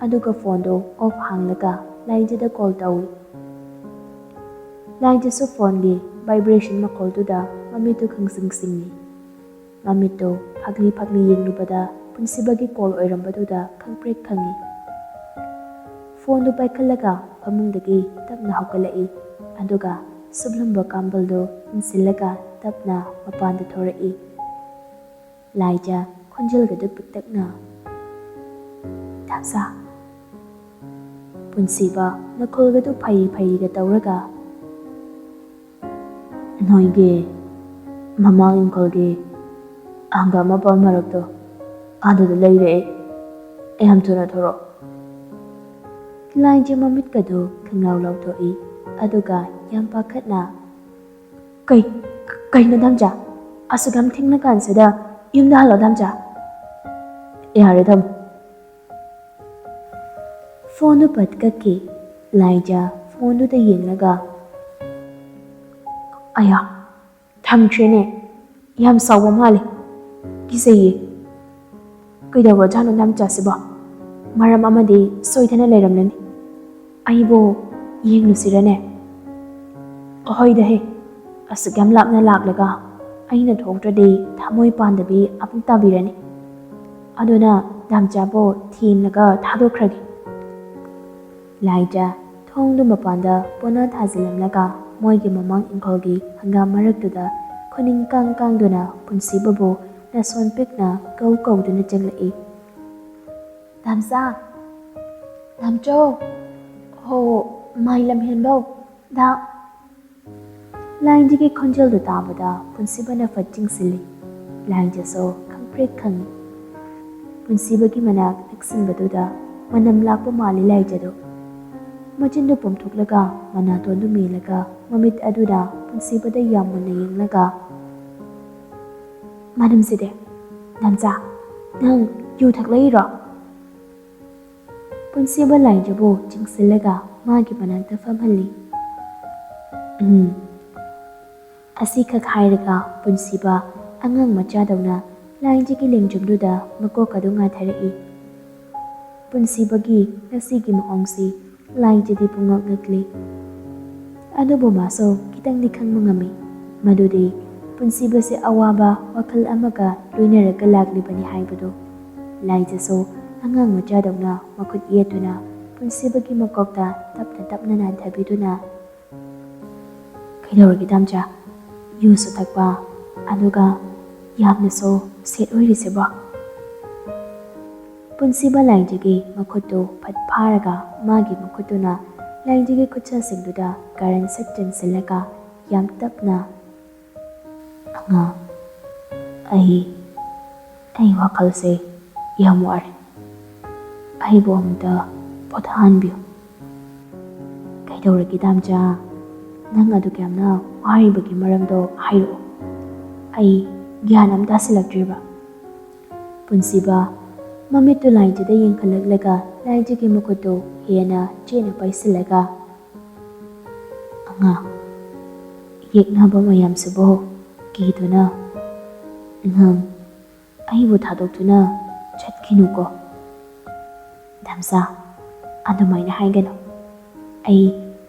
ꯑꯗꯨꯒ ꯐꯣꯟꯗꯨ ꯑꯣꯐ ꯍꯥꯡꯂꯒ ꯂꯥꯏꯖꯗ ꯀꯣꯜ ꯇꯧꯏ꯫ ꯂꯥꯏꯖꯁꯨ ꯐꯣꯟꯒꯤ vibration ꯃꯈꯣꯜꯗꯨꯗ ꯃꯃꯤꯠꯇꯨ ꯈꯪꯁꯤꯡ ꯁꯤꯡꯉꯤ꯫ ꯃꯃꯤꯠꯇꯨ ꯐꯛꯂꯤ ꯐꯛꯂꯤ ꯌꯦꯡꯂꯨꯕꯗ ꯄꯨꯟꯁꯤꯕꯒꯤ ꯀꯣꯜ ꯑꯣꯏꯔꯝꯕꯗꯨꯗ ꯈꯪꯄ꯭ꯔꯦꯛ ꯈꯪꯉꯤ꯫ ꯐꯣꯟꯗꯨ ꯄꯥꯏꯈꯠꯂꯒ ꯐꯃꯨꯡꯗꯒꯤ ꯇꯞꯅ ꯍꯧꯒꯠꯂꯛꯏ꯫ ꯑꯗꯨꯒ ꯁꯨꯞꯂꯝꯕ ꯀꯥꯝꯕꯜꯗꯨ ꯏꯟꯁꯤꯜꯂꯒ ꯇꯞꯅ ꯃꯄꯥꯟꯗ ꯊꯣꯔꯛꯏ꯫ ꯂꯥꯏꯖ ꯈꯣꯟꯖꯦꯜꯒꯗꯨ ꯄꯤꯛꯇꯛꯅ, "ꯇꯥꯝꯆꯥ?" ꯄꯨꯟꯁꯤꯕ ꯅꯈꯣꯜꯒꯗꯨ ꯐꯩ ꯐꯩꯒ ꯇꯧꯔꯒ, "ꯅꯣꯏꯒꯤ ꯃꯃꯥꯡ ꯏꯪꯈꯣꯜꯒꯤ ꯍꯪꯒꯥꯝ ꯃꯄꯥꯜ ꯃꯔꯛꯇꯣ ꯑꯗꯨꯗ ꯂꯩꯔꯦ꯫ ꯌꯥꯝ ꯊꯨꯅ ꯊꯣꯔꯛꯑꯣ꯫" ꯂꯥꯏꯖ ꯃꯃꯤꯠꯀꯗꯨ ꯈꯪꯂꯥꯎ ꯂꯥꯎꯊꯣꯛꯏ꯫ ꯑꯗꯨꯒ ꯌꯥꯝ ꯄꯥꯈꯠꯅ, "ꯀꯩ, ꯀꯩꯅꯣ ꯗꯥꯝꯆꯥ? ꯑꯁꯨꯛ ꯌꯥꯝ ꯊꯦꯡꯂꯀꯥꯟꯁꯤꯗ ꯌꯨꯝꯗ ꯍꯜꯂꯣ ꯗꯥꯝꯆꯥ꯫" "ꯌꯥꯔꯦ, ꯊꯝꯃꯣ꯫" ꯐꯣꯟꯗꯨ ꯄꯠ ꯀꯛꯈꯤ꯫ ꯂꯥꯏꯖ ꯐꯣꯟꯗꯨꯗ ꯌꯦꯡꯂꯒ, "ꯑꯌꯥ, ꯊꯝꯈ꯭ꯔꯦꯅꯦ꯫ ꯌꯥꯝ ꯁꯥꯎꯕ ꯃꯥꯜꯂꯦ꯫ ꯀꯤꯖꯩꯌꯦ꯫ ꯀꯩꯗꯧꯔꯖꯥꯠꯅꯣ ꯗꯥꯝꯆꯥꯁꯤꯕꯣ? ꯃꯔꯝ ꯑꯃꯗꯤ ꯁꯣꯏꯗꯅ ꯂꯩꯔꯝꯂꯅꯤ꯫ ꯑꯩꯕꯨ ꯌꯦꯡꯂꯨꯁꯤꯔꯅꯦ?" "ꯍꯣꯏꯗ ꯍꯦ, ꯑꯁꯨꯛ ꯌꯥꯝ ꯂꯥꯞꯅ ꯂꯥꯛꯂꯒ ꯑꯩꯅ ꯊꯣꯛꯇ꯭ꯔꯗꯤ ꯊꯃꯣꯏ ꯄꯥꯟꯗꯕꯤ ꯑꯃꯨꯛ ꯇꯥꯕꯤꯔꯅꯤ꯫ ꯑꯗꯨꯅ ꯗꯥꯝꯆꯥꯕꯨ ꯊꯦꯝꯂꯒ ꯊꯥꯗꯣꯛꯈ꯭ꯔꯒꯦ꯫" ꯂꯥꯏꯖ ꯊꯣꯡꯗꯨ ꯃꯄꯥꯟꯗ ꯄꯣꯅꯥ ꯊꯥꯖꯤꯜꯂꯝꯂꯒ ꯃꯣꯏꯒꯤ ꯃꯃꯥꯡ ꯏꯪꯈꯣꯜꯒꯤ ꯍꯪꯒꯥꯝ ꯃꯔꯛꯇꯨꯗ ꯈꯨꯅꯤꯡ ꯀꯥꯡ ꯀꯥꯡꯗꯨꯅ ꯄꯨꯟꯁꯤꯕꯕꯨ ꯅꯥꯁꯣꯟ ꯄꯤꯛꯅ ꯀꯧ ꯀꯧꯗꯨꯅ ꯆꯪꯂꯛꯏ꯫ "ꯗꯥꯝꯆꯥ! ꯗꯥꯝꯆꯧ! ꯍꯣ, ꯃꯥꯏ ꯂꯝꯍꯦꯟꯕꯧ! ꯗꯥ..." ꯂꯥꯏꯖꯒꯤ ꯈꯣꯟꯖꯦꯜꯗꯨ ꯇꯥꯕꯗ ꯄꯨꯟꯁꯤꯕꯅ ꯐꯠ ꯆꯤꯡꯁꯤꯜꯂꯤ꯫ ꯂꯥꯏꯖꯁꯨ ꯈꯪꯄ꯭ꯔꯦꯛ ꯈꯪꯉꯤ꯫ ꯄꯨꯟꯁꯤꯕꯒꯤ ꯃꯅꯥꯛ ꯅꯛꯁꯤꯟꯕꯗꯨꯗ ꯃꯅꯝ ꯂꯥꯛꯄ ꯃꯥꯜꯂꯤ ꯂꯥꯏꯖꯗꯨ꯫ ꯃꯆꯤꯟꯗꯨ ꯄꯣꯝꯊꯣꯛꯂꯒ ꯃꯅꯥꯇꯣꯟꯗꯨ ꯃꯦꯜꯂꯒ ꯃꯃꯤꯠ ꯑꯗꯨꯗ ꯄꯨꯟꯁꯤꯕꯗ ꯌꯥꯝ ꯃꯨꯟꯅ ꯌꯦꯡꯂꯒ, "ꯃꯅꯝꯁꯤꯗꯤ, ꯗꯥꯝꯆꯥ, ꯅꯪ ꯌꯨ ꯊꯛꯂꯛꯏꯔꯣ?" ꯄꯨꯟꯁꯤꯕ ꯂꯥꯏꯖꯕꯨ ꯆꯤꯡꯁꯤꯜꯂꯒ ꯃꯥꯒꯤ ꯃꯅꯥꯛꯇ ꯐꯝꯍꯜꯂꯤ꯫ "ꯎꯝ꯫" ꯑꯁꯤꯈꯛ ꯍꯥꯏꯔꯒ ꯄꯨꯟꯁꯤꯕ ꯑꯉꯥꯡ ꯃꯆꯥꯗꯧꯅ ꯂꯥꯏꯖꯒꯤ ꯂꯦꯡꯖꯨꯝꯗꯨꯗ ꯃꯀꯣꯛ ꯑꯗꯨ ꯉꯥꯊꯔꯛꯏ꯫ ꯄꯨꯟꯁꯤꯕꯒꯤ ꯉꯁꯤꯒꯤ ꯃꯑꯣꯡꯁꯤ ꯂꯥꯏꯖꯗꯤ ꯄꯨꯡꯉꯛ ꯉꯛꯂꯤ꯫ ꯑꯗꯨꯕꯨ ꯃꯥꯁꯨ ꯈꯤꯇꯪꯗꯤ ꯈꯪꯕ ꯉꯝꯃꯤ, ꯃꯗꯨꯗꯤ ꯄꯨꯟꯁꯤꯕꯁꯦ ꯑꯋꯥꯕ ꯋꯥꯈꯜ ꯑꯃꯒ ꯂꯣꯏꯅꯔꯒ ꯂꯥꯛꯂꯤꯕꯅꯤ ꯍꯥꯏꯕꯗꯨ꯫ ꯂꯥꯏꯖꯁꯨ ꯑꯉꯥꯡ ꯃꯆꯥꯗꯧꯅ ꯃꯈꯨꯠ ꯌꯦꯠꯇꯨꯅ ꯄꯨꯟꯁꯤꯕꯒꯤ ꯃꯀꯣꯛꯇ ꯇꯞꯅ ꯇꯞꯅ ꯅꯥꯟꯊꯕꯤꯗꯨꯅ, "ꯀꯩꯗꯧꯔꯒꯦ ꯗꯥꯝꯆꯥ? ꯌꯨꯁꯨ ꯊꯛꯄ, ꯑꯗꯨꯒ ꯌꯥꯝꯅꯁꯨ ꯁꯦꯠ ꯑꯣꯏꯔꯤꯁꯤꯕꯣ?" ꯄꯨꯟꯁꯤꯕ ꯂꯥꯏꯖꯒꯤ ꯃꯈꯨꯠꯇꯨ ꯐꯠ ꯐꯥꯔꯒ ꯃꯥꯒꯤ ꯃꯈꯨꯠꯇꯨꯅ ꯂꯥꯏꯖꯒꯤ ꯈꯨꯠꯁꯥꯁꯤꯡꯗꯨꯗ ꯀꯔꯟ ꯁꯠ ꯆꯪꯁꯤꯜꯂꯒ ꯌꯥꯝ ꯇꯞꯅ, "ꯑꯉꯥꯡ, ꯑꯩ, ꯑꯩ ꯋꯥꯈꯜꯁꯦ ꯌꯥꯝ ꯋꯥꯔꯦ꯫ ꯑꯩꯕꯨ ꯑꯃꯨꯛꯇ ꯄꯣꯊꯥꯍꯟꯕꯤꯌꯨ꯫" "ꯀꯩꯗꯧꯔꯒꯦ ꯗꯥꯝꯆꯥ? ꯅꯪ ꯑꯗꯨꯛ ꯌꯥꯝꯅ ꯋꯥꯔꯤꯕꯒꯤ ꯃꯔꯝꯗꯣ ꯍꯥꯏꯔꯛꯑꯣ꯫ ꯑꯩ ꯒ꯭ꯌꯥꯟ ꯑꯃ ꯇꯥꯁꯤꯜꯂꯛꯇ꯭ꯔꯦꯕ꯫" ꯄꯨꯟꯁꯤꯕ ꯃꯃꯤꯠꯇꯨ ꯂꯥꯏꯖꯗ ꯌꯦꯡꯈꯠꯂꯛꯂꯒ ꯂꯥꯏꯖꯒꯤ ꯃꯈꯨꯠꯇꯨ ꯍꯦꯟꯅ ꯆꯦꯠꯅ ꯄꯥꯏꯁꯤꯜꯂꯒ, "ꯑꯉꯥꯡ, ꯌꯦꯛꯅꯕ ꯃꯌꯥꯝꯁꯤꯕꯨ ꯀꯤꯗꯨꯅ ꯅꯪ ꯑꯩꯕꯨ ꯊꯥꯗꯣꯛꯇꯨꯅ ꯆꯠꯈꯤꯅꯨꯀꯣ꯫" "ꯗꯥꯝꯆꯥ, ꯑꯗꯨꯃꯥꯏꯅ ꯍꯥꯏꯒꯅꯨ꯫ ꯑꯩ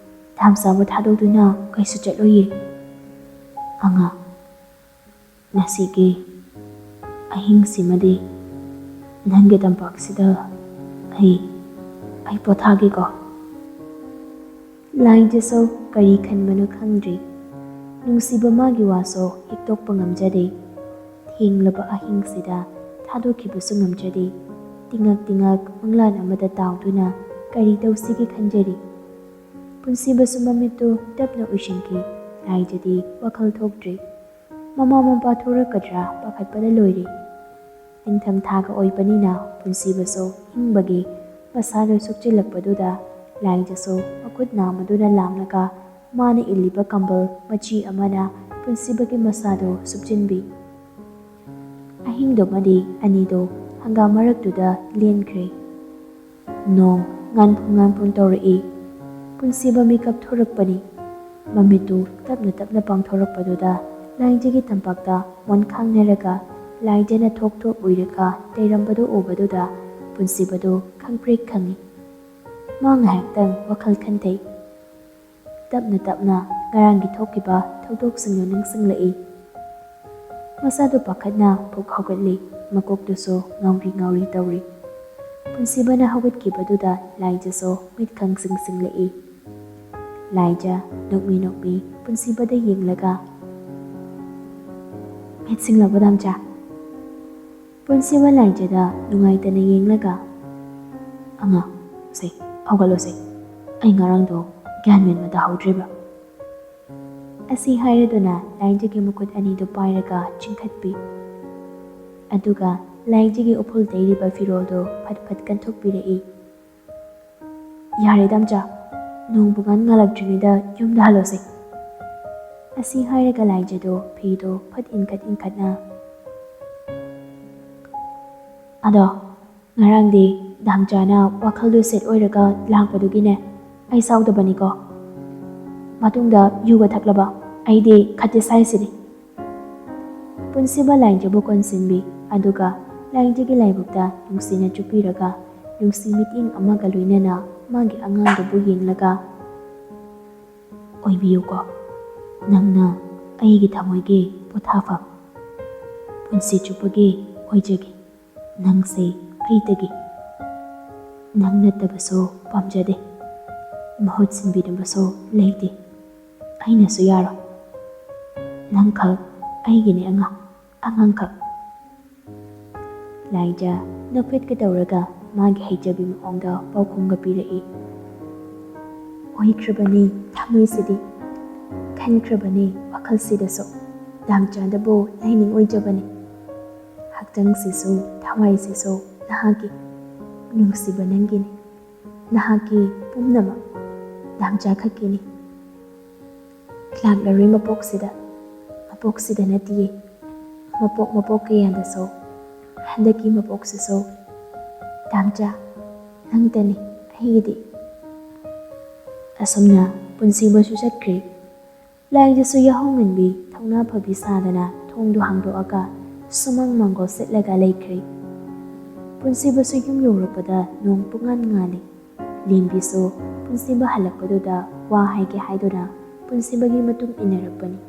ꯗꯥꯝꯆꯥꯕꯨ ꯊꯥꯗꯣꯛꯇꯨꯅ ꯀꯩꯁꯨ ꯆꯠꯂꯣꯏꯌꯦ꯫ ꯑꯉꯥꯡ, ꯉꯁꯤꯒꯤ ꯑꯍꯤꯡꯁꯤꯃꯗꯤ ꯅꯪꯒꯤ ꯇꯝꯄꯥꯛꯁꯤꯗ ꯑꯩ, ꯑꯩ ꯄꯣꯊꯥꯒꯦꯀꯣ꯫" ꯂꯥꯏꯖꯁꯨ ꯀꯔꯤ ꯈꯟꯕꯅꯣ ꯈꯪꯗ꯭ꯔꯤ꯫ ꯅꯨꯡꯁꯤꯕ ꯃꯥꯒꯤ ꯋꯥꯁꯨ ꯍꯤꯛꯇꯣꯛꯄ ꯉꯝꯖꯗꯦ꯫ ꯊꯦꯡꯂꯕ ꯑꯍꯤꯡꯁꯤꯗ ꯊꯥꯗꯣꯛꯈꯤꯕꯁꯨ ꯉꯝꯖꯗꯦ꯫ ꯇꯤꯉꯛ ꯇꯤꯉꯛ ꯃꯪꯂꯥꯟ ꯑꯃꯗ ꯇꯥꯎꯗꯨꯅ ꯀꯔꯤ ꯇꯧꯁꯤꯒꯦ ꯈꯟꯖꯔꯤ꯫ ꯄꯨꯟꯁꯤꯕꯁꯨ ꯃꯃꯤꯠꯇꯨ ꯇꯞꯅ ꯎꯏꯁꯤꯟꯈꯤ꯫ ꯂꯥꯏꯖꯗꯤ ꯋꯥꯈꯜ ꯊꯣꯛꯇ꯭ꯔꯤ꯫ ꯃꯃꯥ ꯃꯄꯥ ꯊꯣꯔꯛꯀꯗ꯭ꯔꯥ ꯄꯥꯈꯠꯄꯅ ꯂꯣꯏꯔꯦ꯫ ꯅꯤꯡꯊꯝ ꯊꯥꯒ ꯑꯣꯏꯕꯅꯤꯅ ꯄꯨꯟꯁꯤꯕꯁꯨ ꯏꯪꯕꯒꯤ ꯃꯁꯥꯗꯨ ꯁꯨꯞꯆꯤꯜꯂꯛꯄꯗꯨꯗ ꯂꯥꯏꯖꯁꯨ ꯃꯈꯨꯠ ꯅꯥꯝꯃꯗꯨꯅ ꯂꯥꯝꯂꯒ ꯃꯥꯅ ꯏꯜꯂꯤꯕ ꯀꯝꯕꯜ ꯃꯆꯤ ꯑꯃꯅ ꯄꯨꯟꯁꯤꯕꯒꯤ ꯃꯁꯥꯗꯨ ꯁꯨꯞꯆꯤꯟꯕꯤ꯫ ꯑꯍꯤꯡꯗꯨꯃꯗꯤ ꯑꯅꯤꯗꯨ ꯍꯪꯒꯥꯝ ꯃꯔꯛꯇꯨꯗ ꯂꯦꯟꯈ꯭ꯔꯦ꯫ ꯅꯣꯡ ꯉꯥꯟꯐꯨꯡ ꯉꯥꯟꯐꯨꯡ ꯇꯧꯔꯛꯏ꯫ ꯄꯨꯟꯁꯤꯕ ꯃꯤꯀꯞ ꯊꯣꯔꯛꯄꯅꯤ꯫ ꯃꯃꯤꯠꯇꯨ ꯇꯞꯅ ꯇꯞꯅ ꯄꯥꯡꯊꯣꯔꯛꯄꯗꯨꯗ ꯂꯥꯏꯖꯒꯤ ꯇꯝꯄꯥꯛꯇ ꯃꯣꯟꯈꯥꯡꯅꯔꯒ ꯂꯥꯏꯖꯅ ꯊꯣꯛ ꯊꯣꯛ ꯎꯏꯔꯒ ꯂꯩꯔꯝꯕꯗꯨ ꯎꯕꯗꯨꯗ ꯄꯨꯟꯁꯤꯕꯗꯨ ꯈꯪꯄ꯭ꯔꯦꯛ ꯈꯪꯏ꯫ ꯃꯥ ꯉꯥꯏꯍꯥꯛꯇꯪ ꯋꯥꯈꯜ ꯈꯟꯊꯩ꯫ ꯇꯞꯅ ꯇꯞꯅ ꯉꯔꯥꯡꯒꯤ ꯊꯣꯛꯈꯤꯕ ꯊꯧꯗꯣꯛꯁꯤꯡꯗꯨ ꯅꯤꯡꯁꯤꯡꯂꯛꯏ꯫ ꯃꯁꯥꯗꯨ ꯄꯥꯈꯠꯅ ꯐꯨꯛ ꯍꯧꯒꯠꯂꯤ, ꯃꯀꯣꯛꯇꯨꯁꯨ ꯉꯥꯎꯔꯤ ꯉꯥꯎꯔꯤ ꯇꯧꯔꯤ꯫ ꯄꯨꯟꯁꯤꯕꯅ ꯍꯧꯒꯠꯈꯤꯕꯗꯨꯗ ꯂꯥꯏꯖꯁꯨ ꯃꯤꯠ ꯈꯪꯁꯤꯡ ꯁꯤꯡꯂꯛꯏ꯫ ꯂꯥꯏꯖ ꯅꯣꯛꯃꯤ ꯅꯣꯛꯃꯤ ꯄꯨꯟꯁꯤꯕꯗ ꯌꯦꯡꯂꯒ, "ꯃꯤꯠ ꯁꯤꯡꯂꯕꯣ ꯗꯥꯝꯆꯥ?" ꯄꯨꯟꯁꯤꯕ ꯂꯥꯏꯖꯗ ꯅꯨꯡꯉꯥꯏꯇꯅ ꯌꯦꯡꯂꯒ, "ꯑꯉꯥꯡ, ꯁꯦ, ꯍꯧꯒꯠꯂꯣꯁꯦ꯫ ꯑꯩ ꯉꯔꯥꯡꯗꯣ ꯒ꯭ꯌꯥꯟ ꯃꯦꯟ ꯑꯃ ꯇꯥꯍꯧꯗ꯭ꯔꯦꯕ꯫" ꯑꯁꯤ ꯍꯥꯏꯔꯗꯨꯅ ꯂꯥꯏꯖꯒꯤ ꯃꯈꯨꯠ ꯑꯅꯤꯗꯨ ꯄꯥꯏꯔꯒ ꯆꯤꯡꯈꯠꯄꯤ꯫ ꯑꯗꯨꯒ ꯂꯥꯏꯖꯒꯤ ꯎꯐꯨꯜ ꯇꯩꯔꯤꯕ ꯐꯤꯔꯣꯜꯗꯨ ꯐꯠ ꯐꯠ ꯀꯟꯊꯣꯛꯄꯤꯔꯛꯏ꯫ "ꯌꯥꯔꯦ ꯗꯥꯝꯆꯥ, ꯅꯣꯡ ꯄꯨꯡꯉꯥꯟ ꯉꯥꯜꯂꯛꯇ꯭ꯔꯤꯉꯩꯗ ꯌꯨꯝꯗ ꯍꯜꯂꯣꯁꯦ꯫" ꯑꯁꯤ ꯍꯥꯏꯔꯒ ꯂꯥꯏꯖꯗꯣ ꯐꯤꯗꯣ ꯐꯠ ꯏꯟꯈꯠ ꯏꯟꯈꯠꯅ, "ꯑꯗꯣ ꯉꯔꯥꯡꯗꯤ ꯗꯥꯝꯆꯥꯅ ꯋꯥꯈꯜꯗꯨ ꯁꯦꯠ ꯑꯣꯏꯔꯒ ꯂꯥꯛꯄꯗꯨꯒꯤꯅꯦ ꯑꯩ ꯁꯥꯎꯗꯕꯅꯤꯀꯣ꯫ ꯃꯇꯨꯡꯗ ꯌꯨꯒ ꯊꯛꯂꯕ ꯑꯩꯗꯤ ꯈꯠꯇꯤ ꯁꯥꯏꯁꯤꯅꯤ꯫" ꯄꯨꯟꯁꯤꯕ ꯂꯥꯏꯖꯕꯨ ꯀꯣꯟꯁꯤꯟꯕꯤ, ꯑꯗꯨꯒ ꯂꯥꯏꯖꯒꯤ ꯂꯥꯏꯕꯛꯇ ꯅꯨꯡꯁꯤꯅ ꯆꯨꯞꯄꯤꯔꯒ ꯅꯨꯡꯁꯤ ꯃꯤꯠꯌꯦꯡ ꯑꯃꯒ ꯂꯣꯏꯅꯅ ꯃꯥꯒꯤ ꯑꯉꯥꯡꯗꯨꯕꯨ ꯌꯦꯡꯂꯒ, "ꯑꯣꯏꯕꯤꯌꯨꯀꯣ, ꯅꯪꯅ ꯑꯩꯒꯤ ꯊꯃꯣꯏꯒꯤ ꯄꯣꯊꯥꯐꯝ, ꯄꯨꯟꯁꯤ ꯆꯨꯞꯄꯒꯤ ꯑꯣꯏꯖꯒꯦ꯫ ꯅꯪꯁꯦ ꯑꯩꯇꯒꯤ, ꯅꯪ ꯅꯠꯇꯕꯁꯨ ꯄꯥꯝꯖꯗꯦ, ꯃꯍꯨꯠ ꯁꯤꯟꯕꯤꯅꯕꯁꯨ ꯂꯩꯇꯦ꯫ ꯑꯩꯅꯁꯨ ꯌꯥꯔꯣꯏ꯫ ꯅꯪꯈꯛ ꯑꯩꯒꯤꯅꯦ ꯑꯉꯥꯡ, ꯑꯉꯥꯡꯈꯛ꯫" ꯂꯥꯏꯖ ꯅꯣꯛꯐꯦꯠꯀ ꯇꯧꯔꯒ ꯃꯥꯒꯤ ꯍꯩꯖꯕꯤ ꯃꯑꯣꯡꯗ ꯄꯥꯎꯈꯨꯝꯒ ꯄꯤꯔꯛꯏ꯫ "ꯑꯣꯏꯈ꯭ꯔꯕꯅꯤ ꯊꯃꯣꯏꯁꯤꯗꯤ, ꯈꯟꯈ꯭ꯔꯕꯅꯤ ꯋꯥꯈꯜꯁꯤꯗꯁꯨ, ꯗꯥꯝꯆꯥꯗꯕꯨ ꯂꯩꯅꯤꯡ ꯑꯣꯏꯖꯕꯅꯤ꯫ ꯍꯛꯆꯥꯡꯁꯤꯁꯨ ꯊꯋꯥꯏꯁꯤꯁꯨ ꯅꯍꯥꯛꯀꯤ, ꯅꯨꯡꯁꯤꯕ ꯅꯪꯒꯤꯅꯤ꯫ ꯅꯍꯥꯛꯀꯤ ꯄꯨꯝꯅꯃꯛ ꯗꯥꯝꯆꯥ ꯈꯛꯀꯤꯅꯤ꯫ ꯂꯥꯛꯂꯔꯣꯏ ꯃꯄꯣꯛꯁꯤꯗ, ꯃꯄꯣꯛꯁꯤꯗ ꯅꯠꯇꯤꯌꯦ, ꯃꯄꯣꯛ ꯃꯄꯣꯛ ꯀꯌꯥꯗꯁꯨ, ꯍꯟꯗꯛꯀꯤ ꯃꯄꯣꯛꯁꯤꯁꯨ ꯗꯥꯝꯆꯥ, ꯅꯪꯇꯅꯤ ꯑꯩꯒꯤꯗꯤ꯫" ꯑꯁꯨꯝꯅ ꯄꯨꯟꯁꯤꯕꯁꯨ ꯆꯠꯈ꯭ꯔꯦ꯫ ꯂꯥꯏꯖꯁꯨ ꯌꯥꯍꯧ ꯉꯟꯕꯤ, ꯊꯧꯅꯥ ꯐꯕꯤ ꯁꯥꯗꯅ ꯊꯣꯡꯗꯨ ꯍꯥꯡꯗꯣꯛꯑꯒ ꯁꯨꯃꯥꯡ ꯃꯥꯡꯒꯣꯜ ꯁꯤꯠꯂꯒ ꯂꯩꯈ꯭ꯔꯦ꯫ ꯄꯨꯟꯁꯤꯕꯁꯨ ꯌꯨꯝ ꯌꯧꯔꯛꯄꯗ ꯅꯣꯡ ꯄꯨꯡꯉꯥꯟ ꯉꯥꯜꯂꯤ꯫ ꯂꯦꯝꯕꯤꯁꯨ ꯄꯨꯟꯁꯤꯕ ꯍꯜꯂꯛꯄꯗꯨꯗ ꯋꯥ ꯍꯥꯏꯒꯦ ꯍꯥꯏꯗꯨꯅ ꯄꯨꯟꯁꯤꯕꯒꯤ ꯃꯇꯨꯡ ꯏꯟꯅꯔꯛꯄꯅꯤ꯫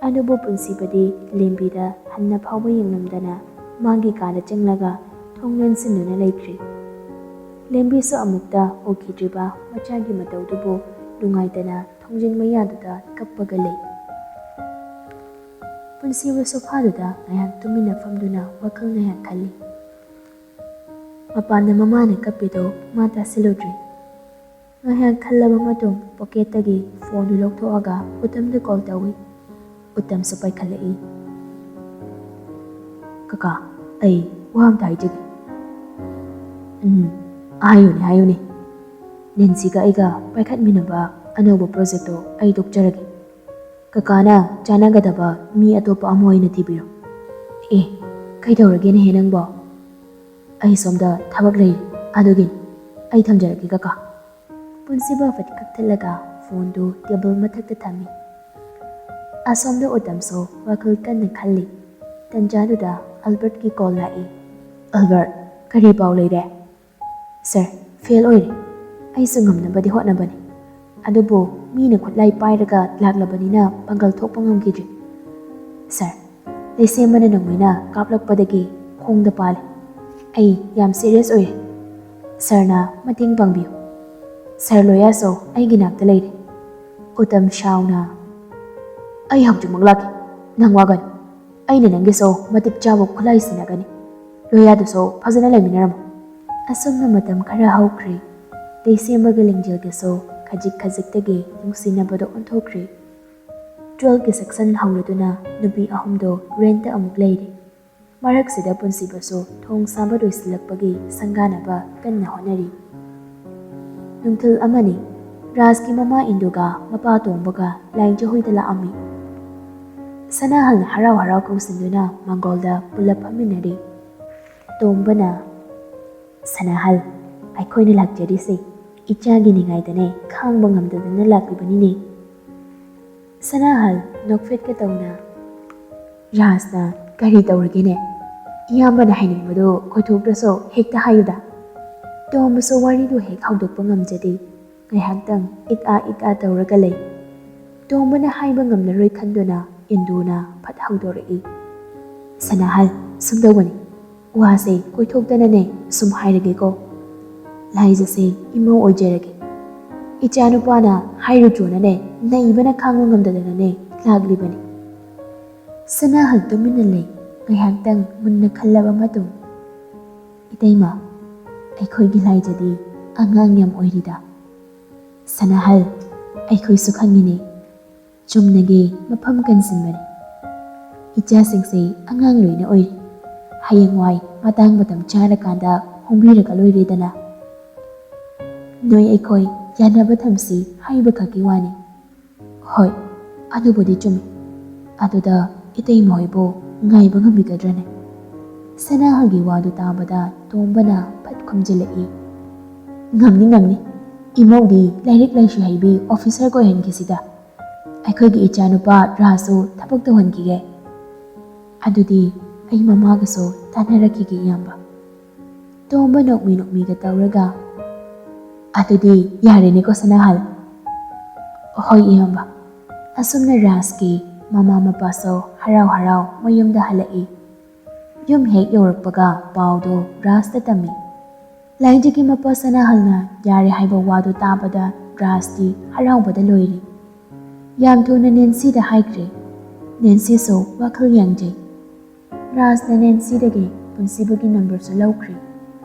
ꯑꯗꯨꯕꯨ ꯄꯨꯟꯁꯤꯕꯗꯤ ꯂꯦꯝꯕꯤꯗ ꯍꯟꯅ ꯐꯥꯎꯕ ꯌꯦꯡꯂꯝꯗꯅ ꯃꯥꯒꯤ ꯀꯥꯗ ꯆꯪꯂꯒ ꯊꯣꯡ ꯂꯣꯟꯁꯤꯟꯗꯨꯅ ꯂꯩꯈ꯭ꯔꯦ꯫ ꯂꯦꯝꯕꯤꯁꯨ ꯑꯃꯨꯛꯇ ꯎꯈꯤꯗ꯭ꯔꯤꯕ ꯃꯆꯥꯒꯤ ꯃꯇꯧꯗꯨꯕꯨ ꯅꯨꯡꯉꯥꯏꯇꯅ ꯊꯣꯡꯖꯤꯟ ꯃꯌꯥꯗꯨꯗ ꯀꯞꯄꯒ ꯂꯩ꯫ ꯄꯨꯟꯁꯤꯕ ꯁꯣꯐꯥꯗꯨꯗ ꯉꯥꯏꯍꯥꯛ ꯇꯨꯃꯤꯟꯅ ꯐꯝꯗꯨꯅ ꯋꯥꯈꯜ ꯉꯥꯏꯍꯥꯛ ꯈꯜꯂꯤ꯫ ꯃꯄꯥꯟꯗ ꯃꯃꯥꯅ ꯀꯞꯄꯤꯗꯣ ꯃꯥ ꯇꯥꯁꯤꯜꯂꯨꯗ꯭ꯔꯦ꯫ ꯉꯥꯏꯍꯥꯛ ꯈꯜꯂꯕ ꯃꯇꯨꯡ ꯄꯣꯀꯦꯠꯇꯒꯤ ꯐꯣꯟꯗꯨ ꯂꯧꯊꯣꯛꯑꯒ ꯎꯇꯝꯗ ꯀꯣꯜ ꯇꯧꯏ꯫ ꯎꯇꯝꯁꯨ ꯄꯥꯏꯈꯠꯂꯛꯏ꯫ "ꯀꯀꯥ, ꯑꯩ ꯋꯥ ꯑꯝꯇ ꯍꯥꯏꯖꯒꯦ꯫" "ꯎꯝ, ꯍꯥꯏꯌꯨꯅꯦ, ꯍꯥꯏꯌꯨꯅꯦ꯫ ꯅꯦꯟꯁꯤꯒ ꯑꯩꯒ ꯄꯥꯏꯈꯠꯃꯤꯟꯅꯕ ꯑꯅꯧꯕ ꯄ꯭ꯔꯣꯖꯦꯛꯇꯣ ꯑꯩ ꯇꯣꯛꯆꯔꯒꯦ꯫ ꯀꯀꯥꯅ ꯆꯥꯟꯅꯒꯗꯕ ꯃꯤ ꯑꯇꯣꯞꯄ ꯑꯃ ꯑꯣꯏꯅ ꯊꯤꯕꯤꯔꯣ꯫" "ꯑꯦ, ꯀꯩꯗꯧꯔꯒꯦꯅꯦꯍꯦ ꯅꯪꯕꯣ? ꯑꯩ ꯁꯣꯝꯗ ꯊꯕꯛ ꯂꯩꯔꯤ, ꯑꯗꯨꯒꯤꯅꯤ꯫ ꯑꯩ ꯊꯝꯖꯔꯒꯦ ꯀꯀꯥ꯫" ꯄꯨꯟꯁꯤꯕ ꯐꯠ ꯀꯛꯊꯠꯂꯒ ꯐꯣꯟꯗꯨ ꯇꯦꯕꯜ ꯃꯊꯛꯇ ꯊꯝꯃꯤ꯫ ꯑꯁꯣꯝꯗ ꯎꯇꯝꯁꯨ ꯋꯥꯈꯜ ꯀꯟꯅ ꯈꯜꯂꯤ꯫ ꯇꯟꯖꯥꯗꯨꯗ ꯑꯜꯕꯔꯠꯀꯤ ꯀꯣꯜ ꯂꯥꯛꯏ꯫ "ꯑꯜꯕꯔꯠ, ꯀꯔꯤ ꯄꯥꯎ ꯂꯩꯔꯦ?" "ꯁꯥꯔ, ꯐꯦꯜ ꯑꯣꯏꯔꯦ꯫ ꯑꯩꯁꯨ ꯉꯝꯅꯕꯗꯤ ꯍꯣꯠꯅꯕꯅꯤ, ꯑꯗꯨꯕꯨ ꯃꯤꯅ ꯈꯨꯠꯂꯥꯏ ꯄꯥꯏꯔꯒ ꯂꯥꯛꯂꯕꯅꯤꯅ ꯄꯥꯡꯒꯜ ꯊꯣꯛꯄ ꯉꯝꯈꯤꯗ꯭ꯔꯦ꯫ ꯁꯥꯔ, ꯂꯩꯁꯦꯝꯕꯅ ꯅꯣꯡꯃꯩꯅ ꯀꯥꯞꯂꯛꯄꯗꯒꯤ ꯈꯣꯡꯗ ꯄꯥꯜꯂꯦ꯫ ꯑꯩ ꯌꯥꯝ ꯁꯤꯔꯤꯌꯁ ꯑꯣꯏꯔꯦ꯫ ꯁꯥꯔꯅ ꯃꯇꯦꯡ ꯄꯥꯡꯕꯤꯌꯨ꯫ ꯁꯥꯔ ꯂꯣꯌꯥꯁꯨ ꯑꯩꯒꯤ ꯅꯥꯛꯇ ꯂꯩꯔꯦ꯫" ꯎꯇꯝ ꯁꯥꯎꯅ, "ꯑꯩ ꯍꯧꯖꯤꯛꯃꯛ ꯂꯥꯛꯀꯦ꯫ ꯅꯪ ꯋꯥꯒꯅꯨ꯫ ꯑꯩꯅ ꯅꯪꯒꯤꯁꯨ ꯃꯇꯤꯛ ꯆꯥꯕ ꯈꯨꯠꯂꯥꯏ ꯁꯤꯟꯅꯒꯅꯤ꯫ ꯂꯣꯌꯥꯗꯨꯁꯨ ꯐꯖꯅ ꯂꯩꯃꯤꯟꯅꯔꯝꯃꯨ꯫" ꯑꯁꯨꯝꯅ ꯃꯇꯝ ꯈꯔ ꯍꯧꯈ꯭ꯔꯦ꯫ ꯂꯩꯁꯦꯝꯕꯒ ꯂꯤꯡꯖꯦꯜꯒꯁꯨ ꯈꯖꯤꯛ ꯈꯖꯤꯛꯇꯒꯤ ꯅꯨꯡꯁꯤꯅꯕꯗ ꯑꯣꯟꯊꯣꯛꯈ꯭ꯔꯦ꯫ ꯇꯨꯋꯦꯜꯐꯀꯤ ꯁꯦꯛꯁꯟ ꯍꯧꯔꯗꯨꯅ ꯅꯨꯄꯤ ꯑꯍꯨꯝꯗꯣ ꯔꯦꯟꯠꯇ ꯑꯃꯨꯛ ꯂꯩꯔꯦ꯫ ꯃꯔꯛꯁꯤꯗ ꯄꯨꯟꯁꯤꯕꯁꯨ ꯊꯣꯡ ꯁꯥꯕ ꯂꯣꯏꯁꯤꯜꯂꯛꯄꯒꯤ ꯁꯪꯒꯥꯅꯕ ꯀꯟꯅ ꯍꯣꯠꯅꯔꯤ꯫ ꯅꯨꯡꯊꯤꯜ ꯑꯃꯅꯤ꯫ ꯔꯥꯖꯀꯤ ꯃꯃꯥ ꯏꯟꯗꯨꯒ ꯃꯄꯥ ꯇꯣꯝꯕꯒ ꯂꯥꯏꯖꯍꯣꯏꯗ ꯂꯥꯛꯑꯝꯃꯤ꯫ ꯁꯅꯥꯍꯜꯅ ꯍꯔꯥꯎ ꯍꯔꯥꯎ ꯀꯧꯁꯤꯟꯗꯨꯅ ꯃꯥꯡꯒꯣꯜꯗ ꯄꯨꯂꯞ ꯐꯝꯃꯤꯟꯅꯔꯤ꯫ ꯇꯣꯝꯕꯅ, "ꯁꯅꯥꯍꯜ, ꯑꯩꯈꯣꯏꯅ ꯂꯥꯛꯆꯔꯤꯁꯦ ꯏꯆꯥꯒꯤ ꯅꯤꯡꯉꯥꯏꯗꯅꯦ, ꯈꯥꯡꯕ ꯉꯝꯗꯗꯅ ꯂꯥꯛꯂꯤꯕꯅꯤꯅꯦ꯫" ꯁꯅꯥꯍꯜ ꯅꯣꯛꯐꯦꯠꯀ ꯇꯧꯅ, "ꯔꯥꯖꯅ ꯀꯔꯤ ꯇꯧꯔꯒꯦꯅꯦ? ꯏꯌꯥꯝꯕꯅ ꯍꯥꯏꯅꯤꯡꯕꯗꯨ ꯈꯣꯏꯊꯣꯛꯇ꯭ꯔꯁꯨ ꯍꯦꯛꯇ ꯍꯥꯏꯌꯨꯗ꯫" ꯇꯣꯝꯕꯁꯨ ꯋꯥꯔꯤꯗꯨ ꯍꯦꯛ ꯍꯧꯗꯣꯛꯄ ꯉꯝꯖꯗꯦ꯫ ꯉꯥꯏꯍꯥꯛꯇꯪ ꯏꯛ ꯑꯥ ꯏꯛ ꯑꯥ ꯇꯧꯔꯒ ꯂꯩ꯫ ꯇꯣꯝꯕꯅ ꯍꯥꯏꯕ ꯉꯝꯂꯔꯣꯏ ꯈꯟꯗꯨꯅ ꯏꯟꯗꯨꯅ ꯐꯠ ꯍꯧꯗꯣꯔꯛꯏ꯫ "ꯁꯅꯥꯍꯜ, ꯁꯨꯝꯗꯧꯕꯅꯤ꯫ ꯋꯥꯁꯦ ꯀꯣꯏꯊꯣꯛꯇꯅꯅꯦ ꯁꯨꯝ ꯍꯥꯏꯔꯒꯦꯀꯣ꯫ ꯂꯥꯏꯖꯁꯦ ꯏꯃꯧ ꯑꯣꯏꯖꯔꯒꯦ꯫ ꯏꯆꯥꯅꯨꯄꯥꯅ ꯍꯥꯏꯔꯨꯆꯣꯅꯅꯦ ꯅꯩꯕꯅ ꯈꯥꯡꯕ ꯉꯝꯗꯗꯅꯅꯦ ꯂꯥꯛꯂꯤꯕꯅꯤ꯫" ꯁꯅꯥꯍꯜ ꯇꯨꯃꯤꯟꯅ ꯂꯩ꯫ ꯉꯥꯏꯍꯥꯛꯇꯪ ꯃꯨꯟꯅ ꯈꯜꯂꯕ ꯃꯇꯨꯡ, "ꯏꯇꯩꯃ, ꯑꯩꯈꯣꯏꯒꯤ ꯂꯥꯏꯖꯗꯤ ꯑꯉꯥꯡ ꯌꯥꯝ ꯑꯣꯏꯔꯤꯗ꯫" "ꯁꯅꯥꯍꯜ, ꯑꯩꯈꯣꯏꯁꯨ ꯈꯪꯉꯤꯅꯦ꯫ ꯆꯨꯝꯅꯒꯤ ꯃꯐꯝ ꯀꯟꯁꯤꯟꯕꯅꯤ꯫ ꯏꯆꯥꯁꯤꯡꯁꯦ ꯑꯉꯥꯡ ꯂꯣꯏꯅ ꯑꯣꯏꯔꯤ꯫ ꯍꯌꯦꯡꯋꯥꯏ ꯃꯇꯥꯡ ꯃꯇꯝ ꯆꯥꯔꯀꯥꯟꯗ ꯍꯣꯡꯕꯤꯔꯒ ꯂꯣꯏꯔꯦꯗꯅ꯫ ꯅꯣꯏ ꯑꯩꯈꯣꯏ ꯌꯥꯅꯕ ꯊꯝꯁꯤ ꯍꯥꯏꯕ ꯈꯛꯀꯤ ꯋꯥꯅꯤ꯫" "ꯍꯣꯏ, ꯑꯗꯨꯕꯨꯗꯤ ꯆꯨꯝꯃꯤ꯫ ꯑꯗꯨꯗ ꯏꯇꯩꯃ ꯍꯣꯏꯕꯨ ꯉꯥꯏꯕ ꯉꯝꯕꯤꯒꯗ꯭ꯔꯅꯦ?" ꯁꯅꯥꯍꯜꯒꯤ ꯋꯥꯗꯨ ꯇꯥꯕꯗ ꯇꯣꯝꯕꯅ ꯐꯠ ꯈꯨꯝꯖꯤꯜꯂꯛꯏ꯫ "ꯉꯝꯅꯤ, ꯉꯝꯅꯤ꯫ ꯏꯃꯧꯗꯤ ꯂꯥꯏꯔꯤꯛ ꯂꯥꯏꯁꯨ ꯍꯩꯕꯤ ꯑꯣꯐꯤꯁꯔ ꯑꯣꯏꯍꯟꯈꯤꯁꯤꯗ꯫ ꯑꯩꯈꯣꯏꯒꯤ ꯏꯆꯥꯅꯨꯄꯥ ꯔꯥꯖꯁꯨ ꯊꯕꯛ ꯇꯧꯍꯟꯈꯤꯒꯦ꯫ ꯑꯗꯨꯗꯤ ꯑꯩ ꯃꯃꯥꯒꯁꯨ ꯇꯥꯟꯅꯔꯛꯈꯤꯒꯦ, ꯏꯌꯥꯝꯕ꯫" ꯇꯣꯝꯕ ꯅꯣꯛꯃꯤ ꯅꯣꯛꯃꯤꯒ ꯇꯧꯔꯒ, "ꯑꯗꯨꯗꯤ ꯌꯥꯔꯦꯅꯦꯀꯣ, ꯁꯅꯥꯍꯜ?" "ꯍꯣꯏ, ꯏꯌꯥꯝꯕ꯫" ꯑꯁꯨꯝꯅ ꯔꯥꯖꯀꯤ ꯃꯃꯥ ꯃꯄꯥꯁꯨ ꯍꯔꯥꯎ ꯍꯔꯥꯎ ꯃꯌꯨꯝꯗ ꯍꯜꯂꯛꯏ꯫ ꯌꯨꯝ ꯍꯦꯛ ꯌꯧꯔꯛꯄꯒ ꯄꯥꯎꯗꯨ ꯔꯥꯖꯇ ꯇꯝꯃꯤ꯫ ꯂꯥꯏꯖꯒꯤ ꯃꯄꯥ ꯁꯅꯥꯍꯜꯅ ꯌꯥꯔꯦ ꯍꯥꯏꯕ ꯋꯥꯗꯨ ꯇꯥꯕꯗ ꯔꯥꯖꯇꯤ ꯍꯔꯥꯎꯕꯗ ꯂꯣꯏꯔꯤ꯫ ꯌꯥꯝ ꯊꯨꯅ ꯅꯦꯟꯁꯤꯗ ꯍꯥꯏꯈ꯭ꯔꯦ꯫ ꯅꯦꯟꯁꯤꯁꯨ ꯋꯥꯈꯜ ꯌꯥꯡꯖꯩ꯫ ꯔꯥꯖꯅ ꯅꯦꯟꯁꯤꯗꯒꯤ ꯄꯨꯟꯁꯤꯕꯒꯤ ꯅꯝꯕꯔꯁꯨ ꯂꯧꯈ꯭ꯔꯦ꯫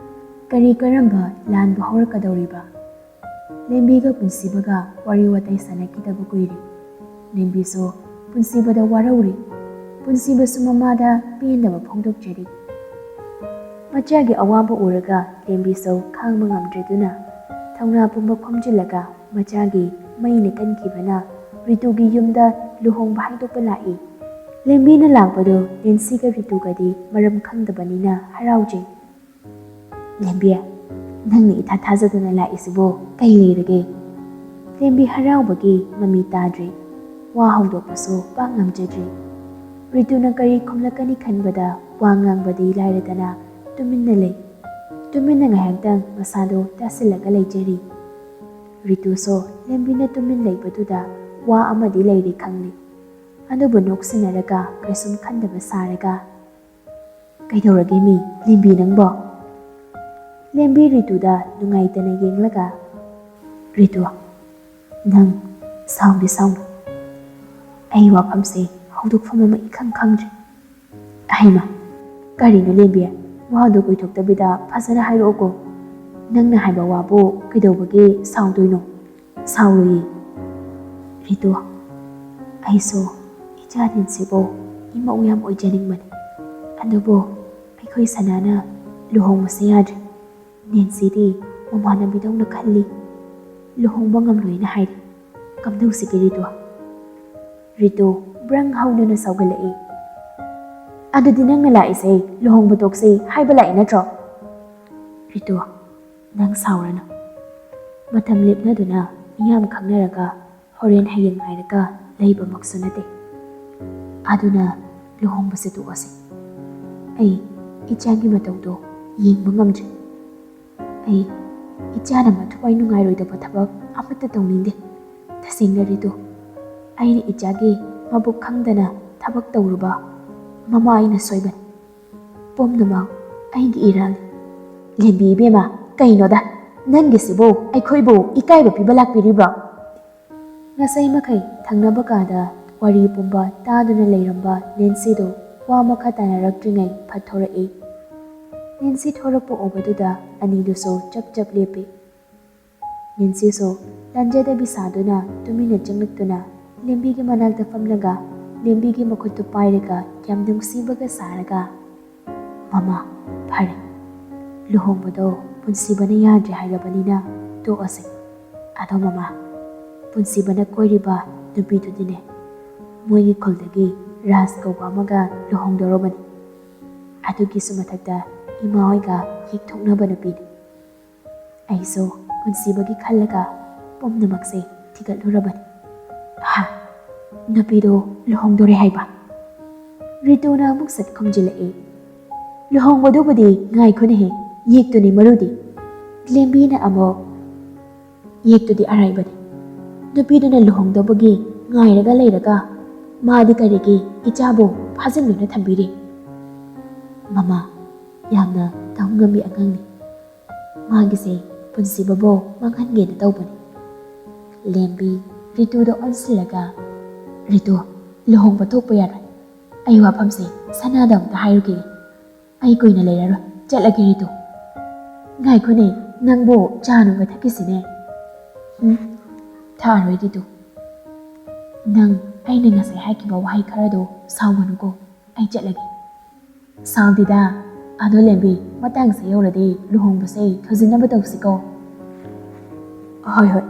ꯀꯔꯤ ꯀꯔꯝꯕ ꯂꯥꯟꯕ ꯍꯧꯔꯛꯀꯗꯧꯔꯤꯕ? ꯂꯦꯝꯕꯤꯒ ꯄꯨꯟꯁꯤꯕꯒ ꯋꯥꯔꯤ ꯋꯥꯇꯥꯏ ꯁꯥꯟꯅꯈꯤꯗꯕ ꯀꯨꯏꯔꯦ꯫ ꯂꯦꯝꯕꯤꯁꯨ ꯄꯨꯟꯁꯤꯕꯗ ꯋꯥꯔꯧꯔꯤ꯫ ꯄꯨꯟꯁꯤꯕꯁꯨ ꯃꯃꯥꯗ ꯄꯦꯟꯗꯕ ꯐꯣꯡꯗꯣꯛꯆꯔꯤ꯫ ꯃꯆꯥꯒꯤ ꯑꯋꯥꯕ ꯎꯔꯒ ꯂꯦꯝꯕꯤꯁꯨ ꯈꯥꯡꯕ ꯉꯝꯗ꯭ꯔꯗꯨꯅ ꯊꯧꯅꯥ ꯄꯨꯝꯕ ꯈꯣꯝꯖꯤꯜꯂꯒ ꯃꯆꯥꯒꯤ ꯃꯩꯅ ꯀꯟꯈꯤꯕꯅ ꯔꯤꯇꯨꯒꯤ ꯌꯨꯝꯗ ꯂꯨꯍꯣꯡꯕ ꯍꯥꯏꯗꯣꯛꯄ ꯂꯥꯛꯏ꯫ ꯂꯦꯝꯕꯤꯅ ꯂꯥꯛꯄꯗꯨ ꯅꯦꯟꯁꯤꯒ ꯔꯤꯇꯨꯒꯗꯤ ꯃꯔꯝ ꯈꯪꯗꯕꯅꯤꯅ ꯍꯔꯥꯎꯖꯩ꯫ "ꯂꯦꯝꯕꯤ, ꯅꯪꯅ ꯏꯊꯥ ꯊꯥꯖꯗꯅ ꯂꯥꯛꯏꯁꯤꯕꯨ ꯀꯩ ꯂꯩꯔꯒꯦ?" ꯂꯦꯝꯕꯤ ꯍꯔꯥꯎꯕꯒꯤ ꯃꯃꯤ ꯇꯥꯗ꯭ꯔꯤ꯫ ꯋꯥ ꯍꯧꯗꯣꯛꯄꯁꯨ ꯄꯥꯛ ꯉꯝꯖꯗ꯭ꯔꯤ꯫ ꯔꯤꯇꯨꯅ ꯀꯔꯤ ꯈꯨꯝꯂꯛꯀꯅꯤ ꯈꯟꯕꯗ ꯋꯥ ꯉꯥꯡꯕꯗꯤ ꯂꯥꯏꯔꯗꯅ ꯇꯨꯃꯤꯟꯅ ꯂꯩ꯫ ꯇꯨꯃꯤꯟꯅ ꯉꯥꯏꯍꯥꯛꯇꯪ ꯃꯁꯥꯗꯨ ꯇꯥꯁꯤꯜꯂꯒ ꯂꯩꯖꯔꯤ꯫ ꯔꯤꯇꯨꯁꯨ ꯂꯦꯝꯕꯤꯅ ꯇꯨꯃꯤꯟ ꯂꯩꯕꯗꯨꯗ ꯋꯥ ꯑꯃꯗꯤ ꯂꯩꯔꯦ ꯈꯪꯂꯦ꯫ ꯑꯗꯨꯕꯨ ꯅꯣꯛꯁꯤꯟꯅꯔꯒ ꯀꯩꯁꯨꯝ ꯈꯟꯗꯕ ꯁꯥꯔꯒ, "ꯀꯩꯗꯧꯔꯒꯦ ꯃꯤ? ꯂꯦꯝꯕꯤ ꯅꯪꯕꯣ?" ꯂꯦꯝꯕꯤ ꯔꯤꯇꯨꯗ ꯅꯨꯡꯉꯥꯏꯇꯅ ꯌꯦꯡꯂꯒ, "ꯔꯤꯇꯨ, ꯅꯪ ꯁꯥꯎꯗꯤ ꯁꯥꯎꯅꯨ꯫ ꯑꯩ ꯋꯥꯐꯝꯁꯦ ꯍꯧꯗꯣꯛꯐꯝ ꯑꯃ ꯏꯈꯪ ꯈꯪꯗ꯭ꯔꯦ꯫" "ꯑꯍꯩꯃ, ꯀꯔꯤꯅꯣ ꯂꯦꯝꯕꯤ? ꯋꯥꯗꯣ ꯀꯣꯏꯊꯣꯛꯇꯕꯤꯗ ꯐꯖꯅ ꯍꯥꯏꯔꯛꯑꯣꯀꯣ꯫ ꯅꯪꯅ ꯍꯥꯏꯕ ꯋꯥꯕꯨ ꯀꯩꯗꯧꯕꯒꯤ ꯁꯥꯎꯗꯣꯏꯅꯣ?" "ꯁꯥꯎꯔꯣꯏꯌꯦ꯫ ꯔꯤꯇꯨ, ꯑꯩꯁꯨ ꯏꯆꯥ ꯅꯦꯟꯁꯤꯕꯨ ꯏꯃꯧ ꯌꯥꯝ ꯑꯣꯏꯖꯅꯤꯡꯕꯅꯤ꯫ ꯑꯗꯨꯕꯨ ꯑꯩꯈꯣꯏ ꯁꯅꯥꯅ ꯂꯨꯍꯣꯡꯕꯁꯦ ꯌꯥꯗ꯭ꯔꯦ꯫ ꯅꯦꯟꯁꯤꯗꯤ ꯃꯃꯥꯟꯅꯕꯤꯗꯧꯅ ꯈꯜꯂꯤ꯫ ꯂꯨꯍꯣꯡꯕ ꯉꯝꯂꯣꯏꯅ ꯍꯥꯏꯔꯤ꯫ ꯀꯝꯗꯧꯁꯤꯒꯦ ꯔꯤꯇꯨ?" ꯔꯤꯇꯨ ꯕ꯭ꯔꯪ ꯍꯧꯗꯨꯅ ꯁꯧꯒꯠꯂꯛꯏ꯫ "ꯑꯗꯨꯗꯤ ꯅꯪꯅ ꯂꯥꯛꯏꯁꯦ ꯂꯨꯍꯣꯡꯕ ꯇꯣꯛꯁꯤ ꯍꯥꯏꯕ ꯂꯥꯛꯏ ꯅꯠꯇ꯭ꯔꯣ?" "ꯔꯤꯇꯨ, ꯅꯪ ꯁꯥꯎꯔꯅꯨ꯫ ꯃꯇꯝ ꯂꯦꯞꯅꯗꯨꯅ ꯃꯤꯌꯥꯝ ꯈꯪꯅꯔꯒ ꯍꯣꯔꯦꯟ ꯍꯌꯦꯡ ꯉꯥꯏꯔꯒ ꯂꯩꯕꯃꯛꯁꯨ ꯅꯠꯇꯦ꯫ ꯑꯗꯨꯅ ꯂꯨꯍꯣꯡꯕꯁꯦ ꯇꯣꯛꯑꯁꯤ꯫ ꯑꯩ ꯏꯆꯥꯒꯤ ꯃꯇꯧꯗꯣ ꯌꯦꯡꯕ ꯉꯝꯗ꯭ꯔꯦ꯫ ꯑꯩ ꯏꯆꯥꯅ ꯃꯊ꯭ꯋꯥꯏ ꯅꯨꯡꯉꯥꯏꯔꯣꯏꯗꯕ ꯊꯕꯛ ꯑꯃꯠꯇ ꯇꯧꯅꯤꯡꯗꯦ꯫ ꯇꯁꯦꯡꯅ ꯔꯤꯇꯨ, ꯑꯩꯅ ꯏꯆꯥꯒꯤ ꯃꯕꯨꯛ ꯈꯪꯗꯅ ꯊꯕꯛ ꯇꯧꯔꯨꯕ ꯃꯃꯥ ꯑꯩꯅ ꯁꯣꯏꯕꯅꯤ꯫ ꯄꯨꯝꯅꯃꯛ ꯑꯩꯒꯤ ꯏꯔꯥꯜꯅꯤ꯫" "ꯂꯦꯝꯕꯤ ꯏꯕꯦꯝꯃ, ꯀꯩꯅꯣꯗ? ꯅꯪꯒꯤꯁꯤꯕꯨ ꯑꯩꯈꯣꯏꯕꯨ ꯏꯀꯥꯏꯕ ꯄꯤꯕ ꯂꯥꯛꯄꯤꯔꯤꯕ꯭ꯔꯣ?" ꯉꯁꯥꯏ ꯃꯈꯩ ꯊꯪꯅꯕ ꯀꯥꯗ ꯋꯥꯔꯤ ꯄꯨꯝꯕ ꯇꯥꯗꯨꯅ ꯂꯩꯔꯝꯕ ꯅꯦꯟꯁꯤꯗꯨ ꯋꯥ ꯃꯈꯥ ꯇꯥꯅꯔꯛꯇ꯭ꯔꯤꯉꯩ ꯐꯠ ꯊꯣꯔꯛꯏ꯫ ꯅꯦꯟꯁꯤ ꯊꯣꯔꯛꯄ ꯎꯕꯗꯨꯗ ꯑꯅꯤꯗꯨꯁꯨ ꯆꯞ ꯆꯞ ꯂꯦꯞꯄꯤ꯫ ꯅꯦꯟꯁꯤꯁꯨ ꯂꯥꯟꯖꯗꯕꯤ ꯁꯥꯗꯨꯅ ꯇꯨꯃꯤꯟꯅ ꯆꯪꯂꯛꯇꯨꯅ ꯂꯦꯝꯕꯤꯒꯤ ꯃꯅꯥꯛꯇ ꯐꯝꯂꯒ ꯂꯦꯝꯕꯤꯒꯤ ꯃꯈꯨꯠꯇꯨ ꯄꯥꯏꯔꯒ ꯌꯥꯝ ꯅꯨꯡꯁꯤꯕꯒ ꯁꯥꯔꯒ, "ꯃꯃꯥ, ꯐꯔꯦ꯫ ꯂꯨꯍꯣꯡꯕꯗꯣ ꯄꯨꯟꯁꯤꯕꯅ ꯌꯥꯗ꯭ꯔꯦ ꯍꯥꯏꯔꯕꯅꯤꯅ ꯇꯣꯛꯑꯁꯦ꯫ ꯑꯗꯣ ꯃꯃꯥ, ꯄꯨꯟꯁꯤꯕꯅ ꯀꯣꯏꯔꯤꯕ ꯅꯨꯄꯤꯗꯨꯗꯤꯅꯦ, ꯃꯣꯏꯒꯤ ꯈꯨꯜꯗꯒꯤ ꯔꯥꯖ ꯀꯧꯕ ꯑꯃꯒ ꯂꯨꯍꯣꯡꯗꯧꯔꯕꯅꯤ꯫ ꯑꯗꯨꯒꯤꯁꯨ ꯃꯊꯛꯇ ꯏꯃꯥ ꯍꯣꯏꯒ ꯍꯦꯛ ꯊꯣꯛꯅꯕ ꯅꯨꯄꯤꯅꯤ꯫ ꯑꯩꯁꯨ ꯄꯨꯟꯁꯤꯕꯒꯤ ꯈꯜꯂꯒ ꯄꯨꯝꯅꯃꯛꯁꯦ ꯊꯤꯒꯠꯂꯨꯔꯕꯅꯤ꯫" "ꯍꯥ? ꯅꯨꯄꯤꯗꯣ ꯂꯨꯍꯣꯡꯗꯣꯔꯦ ꯍꯥꯏꯕ?" ꯔꯤꯇꯨꯅ ꯑꯃꯨꯛ ꯁꯠ ꯈꯨꯝꯖꯤꯜꯂꯛꯏ꯫ "ꯂꯨꯍꯣꯡꯕꯗꯨꯕꯨꯗꯤ ꯉꯥꯏꯈꯣꯅꯦꯍꯦ, ꯌꯦꯛꯇꯨꯅꯤ ꯃꯔꯨꯗꯤ꯫" ꯂꯦꯝꯕꯤꯅ ꯑꯃꯨꯛ, ꯌꯦꯛꯇꯨꯗꯤ ꯑꯔꯥꯏꯕꯅꯤ꯫ ꯅꯨꯄꯤꯗꯨꯅ ꯂꯨꯍꯣꯡꯗꯧꯕꯒꯤ ꯉꯥꯏꯔꯒ ꯂꯩꯔꯒ ꯃꯥꯗꯤ ꯀꯔꯤꯒꯤ ꯏꯆꯥꯕꯨ ꯐꯥꯖꯤꯟꯗꯨꯅ ꯊꯝꯕꯤꯔꯤ? ꯃꯃꯥ, ꯌꯥꯝꯅ ꯇꯧ ꯉꯝꯕꯤ ꯑꯉꯥꯡꯅꯤ꯫ ꯃꯥꯒꯤꯁꯦ ꯄꯨꯟꯁꯤꯕꯕꯨ ꯃꯥꯡꯍꯟꯒꯦꯅ ꯇꯧꯕꯅꯤ꯫ ꯂꯦꯝꯕꯤ ꯔꯤꯇꯨꯗ ꯑꯣꯟꯁꯤꯜꯂꯒ, "ꯔꯤꯇꯨ, ꯂꯨꯍꯣꯡꯕ ꯊꯣꯛꯄ ꯌꯥꯔꯣꯏ꯫ ꯑꯩ ꯋꯥꯐꯝꯁꯦ ꯁꯅꯥꯗ ꯑꯃꯨꯛꯇ ꯍꯥꯏꯔꯨꯈꯤꯒꯦ꯫ ꯑꯩ ꯀꯨꯏꯅ ꯂꯩꯔꯔꯣꯏ, ꯆꯠꯂꯒꯦ ꯔꯤꯇꯨ꯫" "ꯉꯥꯏꯈꯣꯅꯦ, ꯅꯪꯕꯨ ꯆꯥ ꯅꯨꯡꯒ ꯊꯛꯈꯤꯁꯤꯅꯦ?" "ꯎꯝ, ꯊꯛꯑꯔꯣꯏ ꯔꯤꯇꯨ꯫ ꯅꯪ ꯑꯩꯅ ꯉꯁꯥꯏ ꯍꯥꯏꯈꯤꯕ ꯋꯥꯍꯩ ꯈꯔꯗꯣ ꯁꯥꯎꯒꯅꯨꯀꯣ, ꯑꯩ ꯆꯠꯂꯒꯦ꯫" "ꯁꯥꯎꯗꯦꯗ꯫ ꯑꯗꯣ ꯂꯦꯝꯕꯤ, ꯃꯇꯥꯡꯁꯦ ꯌꯧꯔꯗꯤ ꯂꯨꯍꯣꯡꯕꯁꯦ ꯊꯨꯖꯤꯟꯅꯕ ꯇꯧꯁꯤꯀꯣ꯫" "ꯍꯣꯏ ꯍꯣꯏ,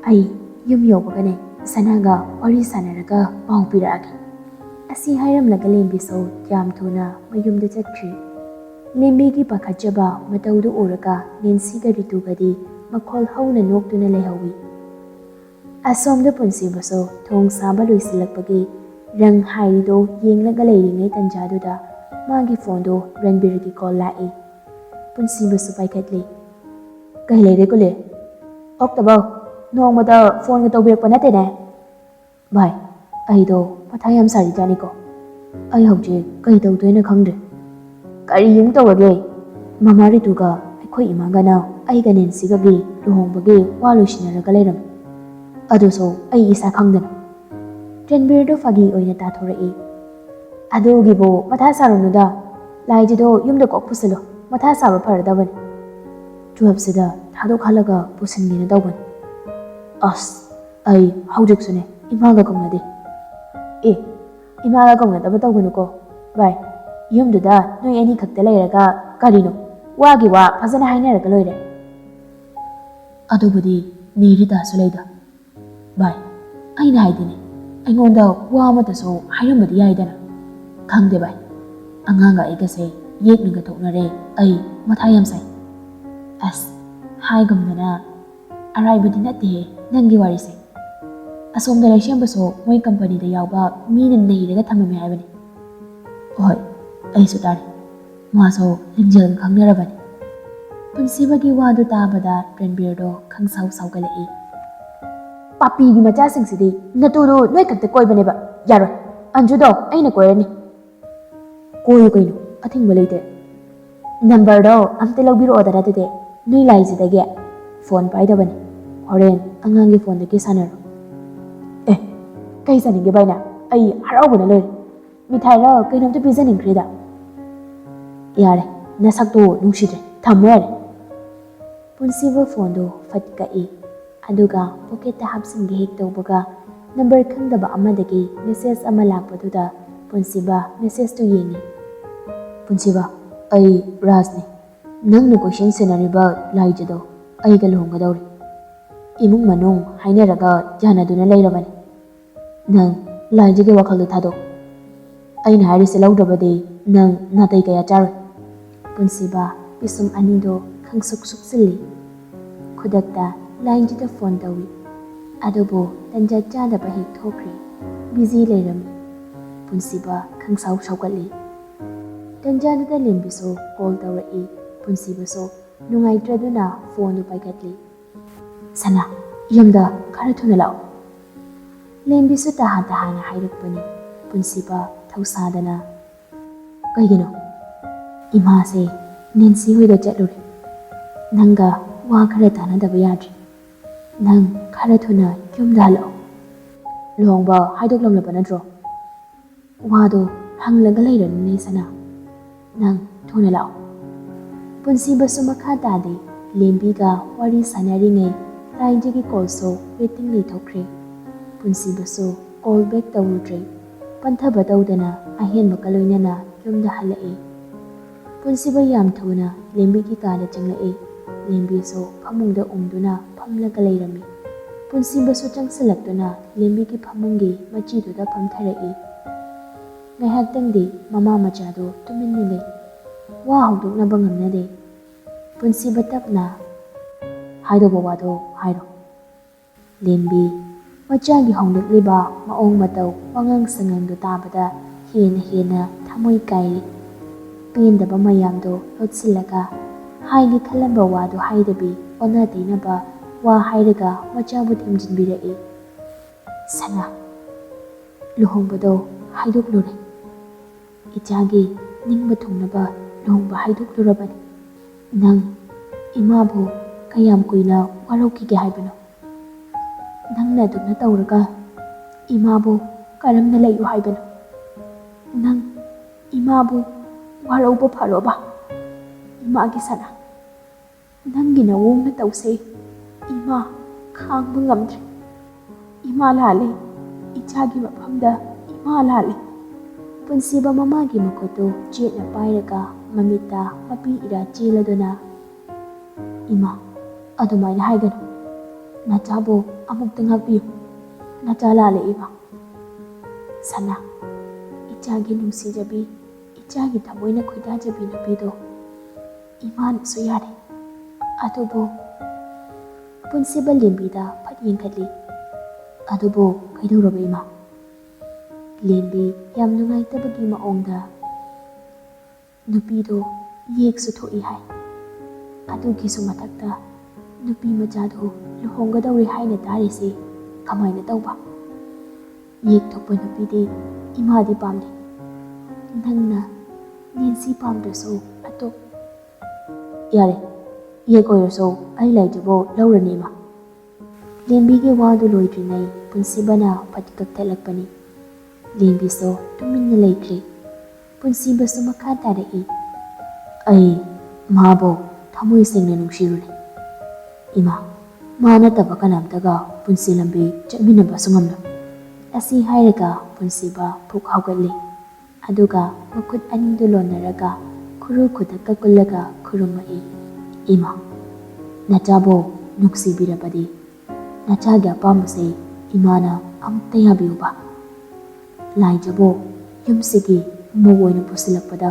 ꯑꯩ ꯌꯨꯝ ꯌꯧꯕꯒꯅꯦ ꯁꯅꯥꯒ ꯋꯥꯔꯤ ꯁꯥꯟꯅꯔꯒ ꯄꯥꯎ ꯄꯤꯔꯛꯑꯒꯦ꯫" ꯑꯁꯤ ꯍꯥꯏꯔꯝꯂꯒ ꯂꯦꯝꯕꯤꯁꯨ ꯌꯥꯝ ꯊꯨꯅ ꯃꯌꯨꯝꯗ ꯆꯠꯈ꯭ꯔꯤ꯫ ꯂꯦꯝꯕꯤꯒꯤ ꯄꯥꯈꯠꯆꯕ ꯃꯇꯧꯗꯨ ꯎꯔꯒ ꯅꯦꯟꯁꯤꯒ ꯔꯤꯇꯨꯒꯗꯤ ꯃꯈꯣꯜ ꯍꯧꯅ ꯅꯣꯛꯇꯨꯅ ꯂꯩꯍꯧꯏ꯫ ꯑꯁꯣꯝꯗ ꯄꯨꯟꯁꯤꯕꯁꯨ ꯊꯣꯡ ꯁꯥꯕ ꯂꯣꯏꯁꯤꯜꯂꯛꯄꯒꯤ ꯔꯪ ꯍꯥꯏꯔꯤꯗꯨ ꯌꯦꯡꯂꯒ ꯂꯩꯔꯤꯉꯩ ꯇꯟꯖꯥꯗꯨꯗ ꯃꯥꯒꯤ ꯐꯣꯟꯗꯨ ꯔꯟꯕꯤꯔꯒꯤ ꯀꯣꯜ ꯂꯥꯛꯏ꯫ ꯄꯨꯟꯁꯤꯕꯁꯨ ꯄꯥꯏꯈꯠꯂꯤ꯫ "ꯀꯩ ꯂꯩꯔꯦ ꯀꯨꯂꯤ? ꯑꯣꯛꯇꯕꯧ, ꯅꯣꯡꯃꯇ ꯐꯣꯟꯒ ꯇꯧꯕꯤꯔꯛꯄ ꯅꯠꯇꯦꯅꯦ?" "ꯚꯥꯏ, ꯑꯩꯗꯣ ꯃꯊꯥ ꯌꯥꯝ ꯁꯥꯔꯤꯖꯥꯠꯅꯤꯀꯣ꯫ ꯑꯩ ꯍꯧꯖꯤꯛ ꯀꯩ ꯇꯧꯗꯣꯏꯅꯣ ꯈꯪꯗ꯭ꯔꯦ꯫" "ꯀꯔꯤ ꯑꯃꯨꯛ ꯇꯧꯔꯒꯦ?" "ꯃꯃꯥ ꯔꯤꯇꯨꯒ ꯑꯩꯈꯣꯏ ꯏꯃꯥꯒꯅ ꯑꯩꯒ ꯅꯦꯟꯁꯤꯒꯒꯤ ꯂꯨꯍꯣꯡꯕꯒꯤ ꯋꯥ ꯂꯣꯏꯁꯤꯟꯅꯔꯒ ꯂꯩꯔꯝꯃꯤ꯫ ꯑꯗꯨꯁꯨ ꯑꯩ ꯏꯁꯥ ꯈꯪꯗꯅ꯫" ꯔꯟꯕꯤꯔꯗꯨ ꯐꯥꯒꯤ ꯑꯣꯏꯅ ꯇꯥꯊꯣꯔꯛꯏ꯫ "ꯑꯗꯨꯒꯤꯕꯨ ꯃꯊꯥ ꯁꯥꯔꯨꯅꯨꯗ, ꯂꯥꯏꯖꯗꯣ ꯌꯨꯝꯗ ꯀꯣꯛ ꯄꯨꯁꯤꯜꯂꯣ, ꯃꯊꯥ ꯁꯥꯕ ꯐꯔꯗꯕꯅꯤ꯫ ꯇꯨꯋꯦꯜꯐꯁꯤꯗ ꯊꯥꯗꯣꯛꯍꯜꯂꯒ ꯄꯨꯁꯤꯟꯒꯦꯅ ꯇꯧꯕꯅꯤ꯫" "ꯑꯁ, ꯑꯩ ꯍꯧꯖꯤꯛꯁꯨꯅꯦ ꯏꯃꯥꯒ ꯀꯧꯅꯗꯦ꯫" "ꯑꯦ, ꯏꯃꯥꯒ ꯀꯧꯅꯗꯕ ꯇꯧꯒꯅꯨꯀꯣ꯫ ꯚꯥꯏ, ꯌꯨꯝꯗꯨꯗ ꯅꯣꯏ ꯑꯅꯤꯈꯛꯇ ꯂꯩꯔꯒ ꯀꯔꯤꯅꯣ? ꯋꯥꯒꯤ ꯋꯥ ꯐꯖꯅ ꯍꯥꯏꯅꯔꯒ ꯂꯣꯏꯔꯦ꯫" "ꯑꯗꯨꯕꯨꯗꯤ ꯅꯦ ꯔꯤꯇꯥꯁꯨ ꯂꯩꯗ꯫" "ꯚꯥꯏ, ꯑꯩꯅ ꯍꯥꯏꯗꯤꯅꯦ, ꯑꯩꯉꯣꯟꯗ ꯋꯥ ꯑꯃꯇꯁꯨ ꯍꯥꯏꯔꯝꯕꯗꯤ ꯌꯥꯏꯗꯅ꯫" "ꯈꯪꯗꯦ ꯚꯥꯏ, ꯑꯉꯥꯡꯒ ꯑꯩꯒꯁꯦ ꯌꯦꯛꯅꯒ ꯊꯣꯛꯅꯔꯦ꯫ ꯑꯩ ꯃꯊꯥ ꯌꯥꯝ ꯁꯥꯏ꯫" "ꯑꯁ, ꯍꯥꯏꯒꯨꯝꯗꯅ ꯑꯔꯥꯏꯕꯗꯤ ꯅꯠꯇꯦꯍꯦ ꯅꯪꯒꯤ ꯋꯥꯔꯤꯁꯦ꯫ ꯑꯁꯣꯝꯗ ꯂꯩꯁꯦꯝꯕꯁꯨ ꯃꯣꯏ ꯀꯝꯄꯅꯤꯗ ꯌꯥꯎꯕ ꯃꯤꯅ ꯅꯩꯔꯒ ꯊꯝꯃꯝꯃꯦ ꯍꯥꯏꯕꯅꯤ꯫" "ꯍꯣꯏ, ꯑꯩꯁꯨ ꯇꯥꯔꯦ꯫ ꯃꯥꯁꯨ ꯂꯤꯡꯖꯦꯜꯒ ꯈꯪꯅꯔꯕꯅꯤ꯫" ꯄꯨꯟꯁꯤꯕꯒꯤ ꯋꯥꯗꯨ ꯇꯥꯕꯗ ꯔꯟꯕꯤꯔꯗꯣ ꯈꯪꯁꯥꯎ ꯁꯥꯎꯒꯠꯂꯛꯏ꯫ "ꯄꯥꯄꯤꯒꯤ ꯃꯆꯥꯁꯤꯡꯁꯤꯗꯤ ꯅꯇꯨꯗꯣ ꯅꯣꯏ ꯈꯛꯇ ꯀꯣꯏꯕꯅꯦꯕ꯫ ꯌꯥꯔꯣꯏ, ꯑꯟꯖꯨꯗꯣ ꯑꯩꯅ ꯀꯣꯏꯔꯅꯤ꯫" "ꯀꯣꯏꯌꯨ ꯀꯩꯅꯣ, ꯑꯊꯤꯡꯕ ꯂꯩꯇꯦ꯫ ꯅꯝꯕꯔꯗꯣ ꯑꯝꯇ ꯂꯧꯕꯤꯔꯛꯑꯣꯗꯅ ꯑꯗꯨꯗꯤ, ꯅꯣꯏ ꯂꯥꯏꯁꯤꯗꯒꯤ꯫ ꯐꯣꯟ ꯄꯥꯏꯗꯕꯅꯤ, ꯍꯣꯔꯦꯟ ꯑꯉꯥꯡꯒꯤ ꯐꯣꯟꯗꯒꯤ ꯁꯥꯟꯅꯔꯣ꯫" "ꯑꯦ, ꯀꯩ ꯆꯥꯅꯤꯡꯒꯦ ꯚꯥꯏꯅ? ꯑꯩ ꯍꯔꯥꯎꯕꯅ ꯂꯣꯏꯔꯦ꯫ ꯃꯤꯊꯥꯏꯔ ꯀꯩꯅꯣꯝꯇ ꯄꯤꯖꯅꯤꯡꯈ꯭ꯔꯦꯗ꯫" "ꯌꯥꯔꯦ, ꯅꯁꯛꯇꯣ ꯅꯨꯡꯁꯤꯗ꯭ꯔꯦ, ꯊꯝꯃꯣ ꯌꯥꯔꯦ꯫" ꯄꯨꯟꯁꯤꯕ ꯐꯣꯟꯗꯣ ꯐꯠ ꯀꯛꯏ꯫ ꯑꯗꯨꯒ ꯄꯣꯀꯦꯠꯇ ꯍꯥꯞꯆꯤꯟꯒꯦ ꯍꯦꯛ ꯇꯧꯕꯒ, ꯅꯝꯕꯔ ꯈꯪꯗꯕ ꯑꯃꯗꯒꯤ ꯃꯦꯁꯦꯖ ꯑꯃ ꯂꯥꯛꯄꯗꯨꯗ ꯄꯨꯟꯁꯤꯕ ꯃꯦꯁꯦꯖꯇꯨ ꯌꯦꯡꯉꯤ꯫ "ꯄꯨꯟꯁꯤꯕ, ꯑꯩ ꯔꯥꯖꯅꯤ꯫ ꯅꯪꯅ ꯀꯣꯏꯁꯦꯟ ꯁꯦꯟꯅꯔꯤꯕ ꯂꯥꯏꯖꯗꯣ ꯑꯩꯒ ꯂꯨꯍꯣꯡꯒꯗꯧꯔꯦ꯫ ꯏꯃꯨꯡ ꯃꯅꯨꯡ ꯍꯥꯏꯅꯔꯒ ꯌꯥꯅꯗꯨꯅ ꯂꯩꯔꯕꯅꯤ꯫ ꯅꯪ ꯂꯥꯏꯖꯒꯤ ꯋꯥꯈꯜꯗꯣ ꯊꯥꯗꯣꯛ꯫ ꯑꯩꯅ ꯍꯥꯏꯔꯤꯁꯦ ꯂꯧꯗ꯭ꯔꯕꯗꯤ ꯅꯪ ꯅꯥꯇꯩ ꯀꯌꯥ ꯆꯥꯔꯣꯏ꯫" ꯄꯨꯟꯁꯤꯕ ꯄꯤꯁꯨꯝ ꯑꯅꯤꯗꯣ ꯈꯪꯁꯨꯛ ꯁꯨꯛꯆꯤꯜꯂꯤ꯫ ꯈꯨꯗꯛꯇ ꯂꯥꯏꯟꯖꯤꯗ ꯐꯣꯟ ꯇꯧꯏ꯫ ꯑꯗꯨꯕꯨ ꯇꯟꯖꯥ ꯆꯥꯗꯕ ꯍꯦꯛ ꯊꯣꯛꯈ꯭ꯔꯦ꯫ ꯕꯤꯖꯤ ꯂꯩꯔꯝꯃꯤ꯫ ꯄꯨꯟꯁꯤꯕ ꯈꯪꯁꯥꯎ ꯁꯥꯎꯒꯠꯂꯤ꯫ ꯇꯟꯖꯥꯗꯨꯗ ꯂꯦꯝꯕꯤꯁꯨ ꯀꯣꯜ ꯇꯧꯔꯛꯏ꯫ ꯄꯨꯟꯁꯤꯕꯁꯨ ꯅꯨꯡꯉꯥꯏꯇ꯭ꯔꯗꯨꯅ ꯐꯣꯟꯗꯨ ꯄꯥꯏꯈꯠꯂꯤ꯫ "ꯁꯅꯥ, ꯌꯨꯝꯗ ꯈꯔ ꯊꯨꯅ ꯂꯥꯛꯑꯣ꯫" ꯂꯦꯝꯕꯤꯁꯨ ꯇꯍꯥ ꯇꯍꯥꯅ ꯍꯥꯏꯔꯛꯄꯅꯤ꯫ ꯄꯨꯟꯁꯤꯕ ꯊꯧꯁꯥꯗꯅ, "ꯀꯩꯒꯤꯅꯣ?" "ꯏꯃꯥꯁꯦ ꯅꯦꯟꯁꯤ ꯍꯣꯏꯗ ꯆꯠꯂꯨꯔꯦ꯫ ꯅꯪꯒ ꯋꯥ ꯈꯔ ꯇꯥꯟꯅꯗꯕ ꯌꯥꯗ꯭ꯔꯦ꯫ ꯅꯪ ꯈꯔ ꯊꯨꯅ ꯌꯨꯝꯗ ꯍꯜꯂꯛꯑꯣ꯫" "ꯂꯨꯍꯣꯡꯕ ꯍꯥꯏꯗꯣꯛꯂꯝꯂꯕ ꯅꯠꯇ꯭ꯔꯣ?" "ꯋꯥꯗꯣ ꯍꯪꯂꯒ ꯂꯩꯔꯅꯨꯅꯦ ꯁꯅꯥ꯫ ꯅꯪ ꯊꯨꯅ ꯂꯥꯛꯑꯣ꯫" ꯄꯨꯟꯁꯤꯕꯁꯨ ꯃꯈꯥ ꯇꯥꯗꯦ꯫ ꯂꯦꯝꯕꯤꯒ ꯋꯥꯔꯤ ꯁꯥꯟꯅꯔꯤꯉꯩ ꯂꯥꯏꯟꯖꯒꯤ ꯀꯣꯜꯁꯨ ꯋꯦꯇꯤꯡ ꯂꯩꯊꯣꯛꯈ꯭ꯔꯦ꯫ ꯄꯨꯟꯁꯤꯕꯁꯨ ꯀꯣꯜ ꯕꯦꯛ ꯇꯧꯔꯨꯗ꯭ꯔꯦ꯫ ꯄꯟꯊꯕ ꯇꯧꯗꯅ ꯑꯍꯦꯟꯕꯒ ꯂꯣꯏꯅꯅ ꯌꯨꯝꯗ ꯍꯜꯂꯛꯏ꯫ ꯄꯨꯟꯁꯤꯕ ꯌꯥꯝ ꯊꯨꯅ ꯂꯦꯝꯕꯤꯒꯤ ꯀꯥꯗ ꯆꯪꯂꯛꯏ꯫ ꯂꯦꯝꯕꯤꯁꯨ ꯐꯃꯨꯡꯗ ꯎꯪꯗꯨꯅ ꯐꯝꯂꯒ ꯂꯩꯔꯝꯃꯤ꯫ ꯄꯨꯟꯁꯤꯕꯁꯨ ꯆꯪꯁꯤꯜꯂꯛꯇꯨꯅ ꯂꯦꯝꯕꯤꯒꯤ ꯐꯃꯨꯡꯒꯤ ꯃꯆꯤꯗꯨꯗ ꯐꯝꯊꯔꯛꯏ꯫ ꯉꯥꯏꯍꯥꯛꯇꯪꯗꯤ ꯃꯃꯥ ꯃꯆꯥꯗꯨ ꯇꯨꯃꯤꯟꯅ ꯂꯩ꯫ ꯋꯥ ꯍꯧꯗꯣꯛꯅꯕ ꯉꯝꯅꯗꯦ꯫ ꯄꯨꯟꯁꯤꯕ ꯇꯞꯅ, "ꯍꯥꯏꯗꯧꯕ ꯋꯥꯗꯣ ꯍꯥꯏꯔꯣ꯫" ꯂꯦꯝꯕꯤ, ꯃꯆꯥꯒꯤ ꯍꯣꯡꯂꯛꯂꯤꯕ ꯃꯑꯣꯡ ꯃꯇꯧ, ꯋꯥꯉꯥꯡ ꯁꯉꯥꯡꯗꯨ ꯇꯥꯕꯗ ꯍꯦꯟꯅ ꯍꯦꯟꯅ ꯊꯃꯣꯏ ꯀꯥꯏꯔꯤ꯫ ꯄꯦꯟꯗꯕ ꯃꯌꯥꯝꯗꯣ ꯂꯣꯠꯁꯤꯜꯂꯒ, ꯍꯥꯏꯒꯦ ꯈꯜꯂꯝꯕ ꯋꯥꯗꯨ ꯍꯥꯏꯗꯕꯤ, ꯑꯣꯟꯅ ꯇꯩꯅꯕ ꯋꯥ ꯍꯥꯏꯔꯒ ꯃꯆꯥꯕꯨ ꯊꯦꯝꯖꯤꯟꯕꯤꯔꯛꯏ꯫ "ꯁꯅꯥ, ꯂꯨꯍꯣꯡꯕꯗꯣ ꯍꯥꯏꯗꯣꯛꯂꯨꯔꯦ꯫ ꯏꯆꯥꯒꯤ ꯅꯤꯡꯕ ꯊꯨꯡꯅꯕ ꯂꯨꯍꯣꯡꯕ ꯍꯥꯏꯗꯣꯛꯂꯨꯔꯕꯅꯤ꯫ ꯅꯪ ꯏꯃꯥꯕꯨ ꯀꯌꯥꯝ ꯀꯨꯏꯅ ꯋꯥꯔꯧꯈꯤꯒꯦ ꯍꯥꯏꯕꯅꯣ? ꯅꯪꯅ ꯑꯗꯨꯝꯅ ꯇꯧꯔꯒ ꯏꯃꯥꯕꯨ ꯀꯔꯝꯅ ꯂꯩꯌꯨ ꯍꯥꯏꯕꯅꯣ? ꯅꯪ ꯏꯃꯥꯕꯨ ꯋꯥꯔꯧꯕ ꯐꯔꯣꯕ? ꯏꯃꯥꯒꯤ ꯁꯅꯥ, ꯅꯪꯒꯤ ꯅꯑꯣꯡꯅ ꯇꯧꯁꯦ꯫ ꯏꯃꯥ ꯈꯥꯡꯕ ꯉꯝꯗ꯭ꯔꯦ꯫ ꯏꯃꯥ ꯂꯥꯜꯂꯦ꯫ ꯏꯆꯥꯒꯤ ꯃꯐꯝꯗ ꯏꯃꯥ ꯂꯥꯜꯂꯦ꯫" ꯄꯨꯟꯁꯤꯕ ꯃꯃꯥꯒꯤ ꯃꯈꯨꯠꯇꯨ ꯆꯦꯠꯅ ꯄꯥꯏꯔꯒ ꯃꯃꯤꯠꯇ ꯃꯄꯤ ꯏꯔꯥ ꯆꯦꯜꯂꯗꯨꯅ, "ꯏꯃꯥ, ꯑꯗꯨꯃꯥꯏꯅ ꯍꯥꯏꯒꯅꯨ꯫ ꯅꯆꯥꯕꯨ ꯑꯃꯨꯛꯇ ꯉꯥꯛꯄꯤꯌꯨ꯫ ꯅꯆꯥ ꯂꯥꯜꯂꯦ, ꯏꯃꯥ꯫" "ꯁꯅꯥ, ꯏꯆꯥꯒꯤ ꯅꯨꯡꯁꯤꯖꯕꯤ, ꯏꯆꯥꯒꯤ ꯊꯃꯣꯏꯅ ꯈꯣꯏꯗꯥꯖꯕꯤ ꯅꯨꯄꯤꯗꯣ ꯏꯃꯥꯅꯁꯨ ꯌꯥꯔꯦ꯫ ꯑꯗꯨꯕꯨ..." ꯄꯨꯟꯁꯤꯕ ꯂꯦꯝꯕꯤꯗ ꯐꯠ ꯌꯦꯡꯈꯠꯂꯤ꯫ "ꯑꯗꯨꯕꯨ ꯀꯩꯗꯧꯔꯕ, ꯏꯃꯥ?" ꯂꯦꯝꯕꯤ ꯌꯥꯝ ꯅꯨꯡꯉꯥꯏꯇꯕꯒꯤ ꯃꯑꯣꯡꯗ, "ꯅꯨꯄꯤꯗꯣ ꯌꯦꯛꯁꯨ ꯊꯣꯛꯏ ꯍꯥꯏ꯫ ꯑꯗꯨꯒꯤꯁꯨ ꯃꯊꯛꯇ ꯅꯨꯄꯤ ꯃꯆꯥꯗꯣ ꯂꯨꯍꯣꯡꯒꯗꯧꯔꯦ ꯍꯥꯏꯅ ꯇꯥꯔꯤꯁꯦ ꯀꯃꯥꯏꯅ ꯇꯧꯕ? ꯌꯦꯛ ꯊꯣꯛꯄ ꯅꯨꯄꯤꯗꯤ ꯏꯃꯥꯗꯤ ꯄꯥꯝꯗꯦ꯫ ꯅꯪꯅ ꯅꯦꯟꯁꯤ ꯄꯥꯝꯗ꯭ꯔꯁꯨ ꯑꯇꯣꯞ..." "ꯌꯥꯔꯦ, ꯌꯦꯛ ꯑꯣꯏꯔꯁꯨ ꯑꯩ ꯂꯥꯏꯖꯕꯧ ꯂꯧꯔꯅꯤ, ꯏꯃꯥ꯫" ꯂꯦꯝꯕꯤꯒꯤ ꯋꯥꯗꯨ ꯂꯣꯏꯗ꯭ꯔꯤꯉꯩ ꯄꯨꯟꯁꯤꯕꯅ ꯐꯠ ꯀꯛꯊꯠꯂꯛꯄꯅꯤ꯫ ꯂꯦꯝꯕꯤꯁꯨ ꯇꯨꯃꯤꯟꯅ ꯂꯩꯈ꯭ꯔꯦ꯫ ꯄꯨꯟꯁꯤꯕꯁꯨ ꯃꯈꯥ ꯇꯥꯔꯛꯏ꯫ "ꯑꯩ ꯃꯥꯕꯨ ꯊꯃꯣꯏ ꯁꯦꯡꯅ ꯅꯨꯡꯁꯤꯔꯨꯔꯦ꯫ ꯏꯃꯥ, ꯃꯥ ꯅꯠꯇꯕ ꯀꯅꯥꯝꯇꯒ ꯄꯨꯟꯁꯤ ꯂꯝꯕꯤ ꯆꯠꯃꯤꯟꯅꯕꯁꯨ ꯉꯝꯂꯣꯏ꯫" ꯑꯁꯤ ꯍꯥꯏꯔꯒ ꯄꯨꯟꯁꯤꯕ ꯐꯨꯛ ꯍꯧꯒꯠꯂꯤ꯫ ꯑꯗꯨꯒ ꯃꯈꯨꯠ ꯑꯅꯤꯗꯨ ꯂꯣꯟꯅꯔꯒ ꯈꯨꯔꯨ ꯈꯨꯗꯛꯀ ꯀꯨꯜꯂꯒ ꯈꯨꯔꯨꯝꯃꯛꯏ꯫ "ꯏꯃꯥ, ꯅꯆꯥꯕꯨ ꯅꯨꯡꯁꯤꯕꯤꯔꯕꯗꯤ ꯅꯆꯥꯒꯤ ꯑꯄꯥꯝꯕꯁꯦ ꯏꯃꯥꯅ ꯑꯃꯨꯛꯇ ꯌꯥꯕꯤꯌꯨꯕ꯫ ꯂꯥꯏꯖꯕꯨ ꯌꯨꯝꯁꯤꯒꯤ ꯃꯧ ꯑꯣꯏꯅ ꯄꯨꯁꯤꯜꯂꯛꯄꯗ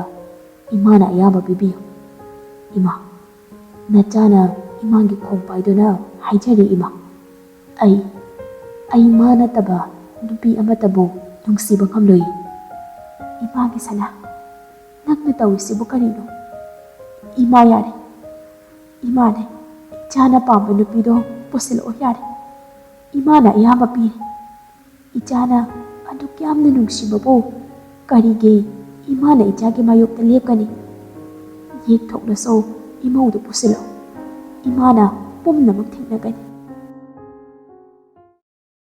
ꯏꯃꯥꯅ ꯑꯌꯥꯕ ꯄꯤꯕꯤꯌꯨ꯫ ꯏꯃꯥ, ꯅꯆꯥꯅ ꯏꯃꯥꯒꯤ ꯈꯣꯡ ꯄꯥꯏꯗꯨꯅ ꯍꯥꯏꯖꯔꯤ, ꯏꯃꯥ, ꯑꯩ, ꯑꯩ ꯃꯥ ꯅꯠꯇꯕ ꯅꯨꯄꯤ ꯑꯃꯠꯇꯕꯨ ꯅꯨꯡꯁꯤꯕ ꯉꯝꯂꯣꯏ꯫" "ꯏꯃꯥꯒꯤ ꯁꯅꯥ, ꯅꯪꯅ ꯇꯧꯔꯤꯁꯤꯕꯨ ꯀꯔꯤꯅꯣ? ꯏꯃꯥ, ꯌꯥꯔꯦ, "ꯏꯃꯥꯅꯦ, ꯏꯆꯥꯅ ꯄꯥꯝꯕ ꯅꯨꯄꯤꯗꯣ ꯄꯨꯁꯤꯜꯂꯛꯑꯣ ꯌꯥꯔꯦ꯫ ꯏꯃꯥꯅ ꯑꯌꯥꯕ ꯄꯤꯔꯦ꯫ ꯏꯆꯥꯅ ꯑꯗꯨꯛ ꯌꯥꯝꯅ ꯅꯨꯡꯁꯤꯕꯕꯨ ꯀꯔꯤꯒꯤ ꯏꯃꯥꯅ ꯏꯆꯥꯒꯤ ꯃꯥꯌꯣꯛꯇ ꯂꯦꯞꯀꯅꯤ? ꯌꯦꯛꯊꯣꯛꯂꯁꯨ ꯏꯃꯧꯗꯨ ꯄꯨꯁꯤꯜꯂꯛꯑꯣ꯫ ꯏꯃꯥꯅ ꯄꯨꯝꯅꯃꯛ ꯊꯦꯡꯅꯒꯅꯤ꯫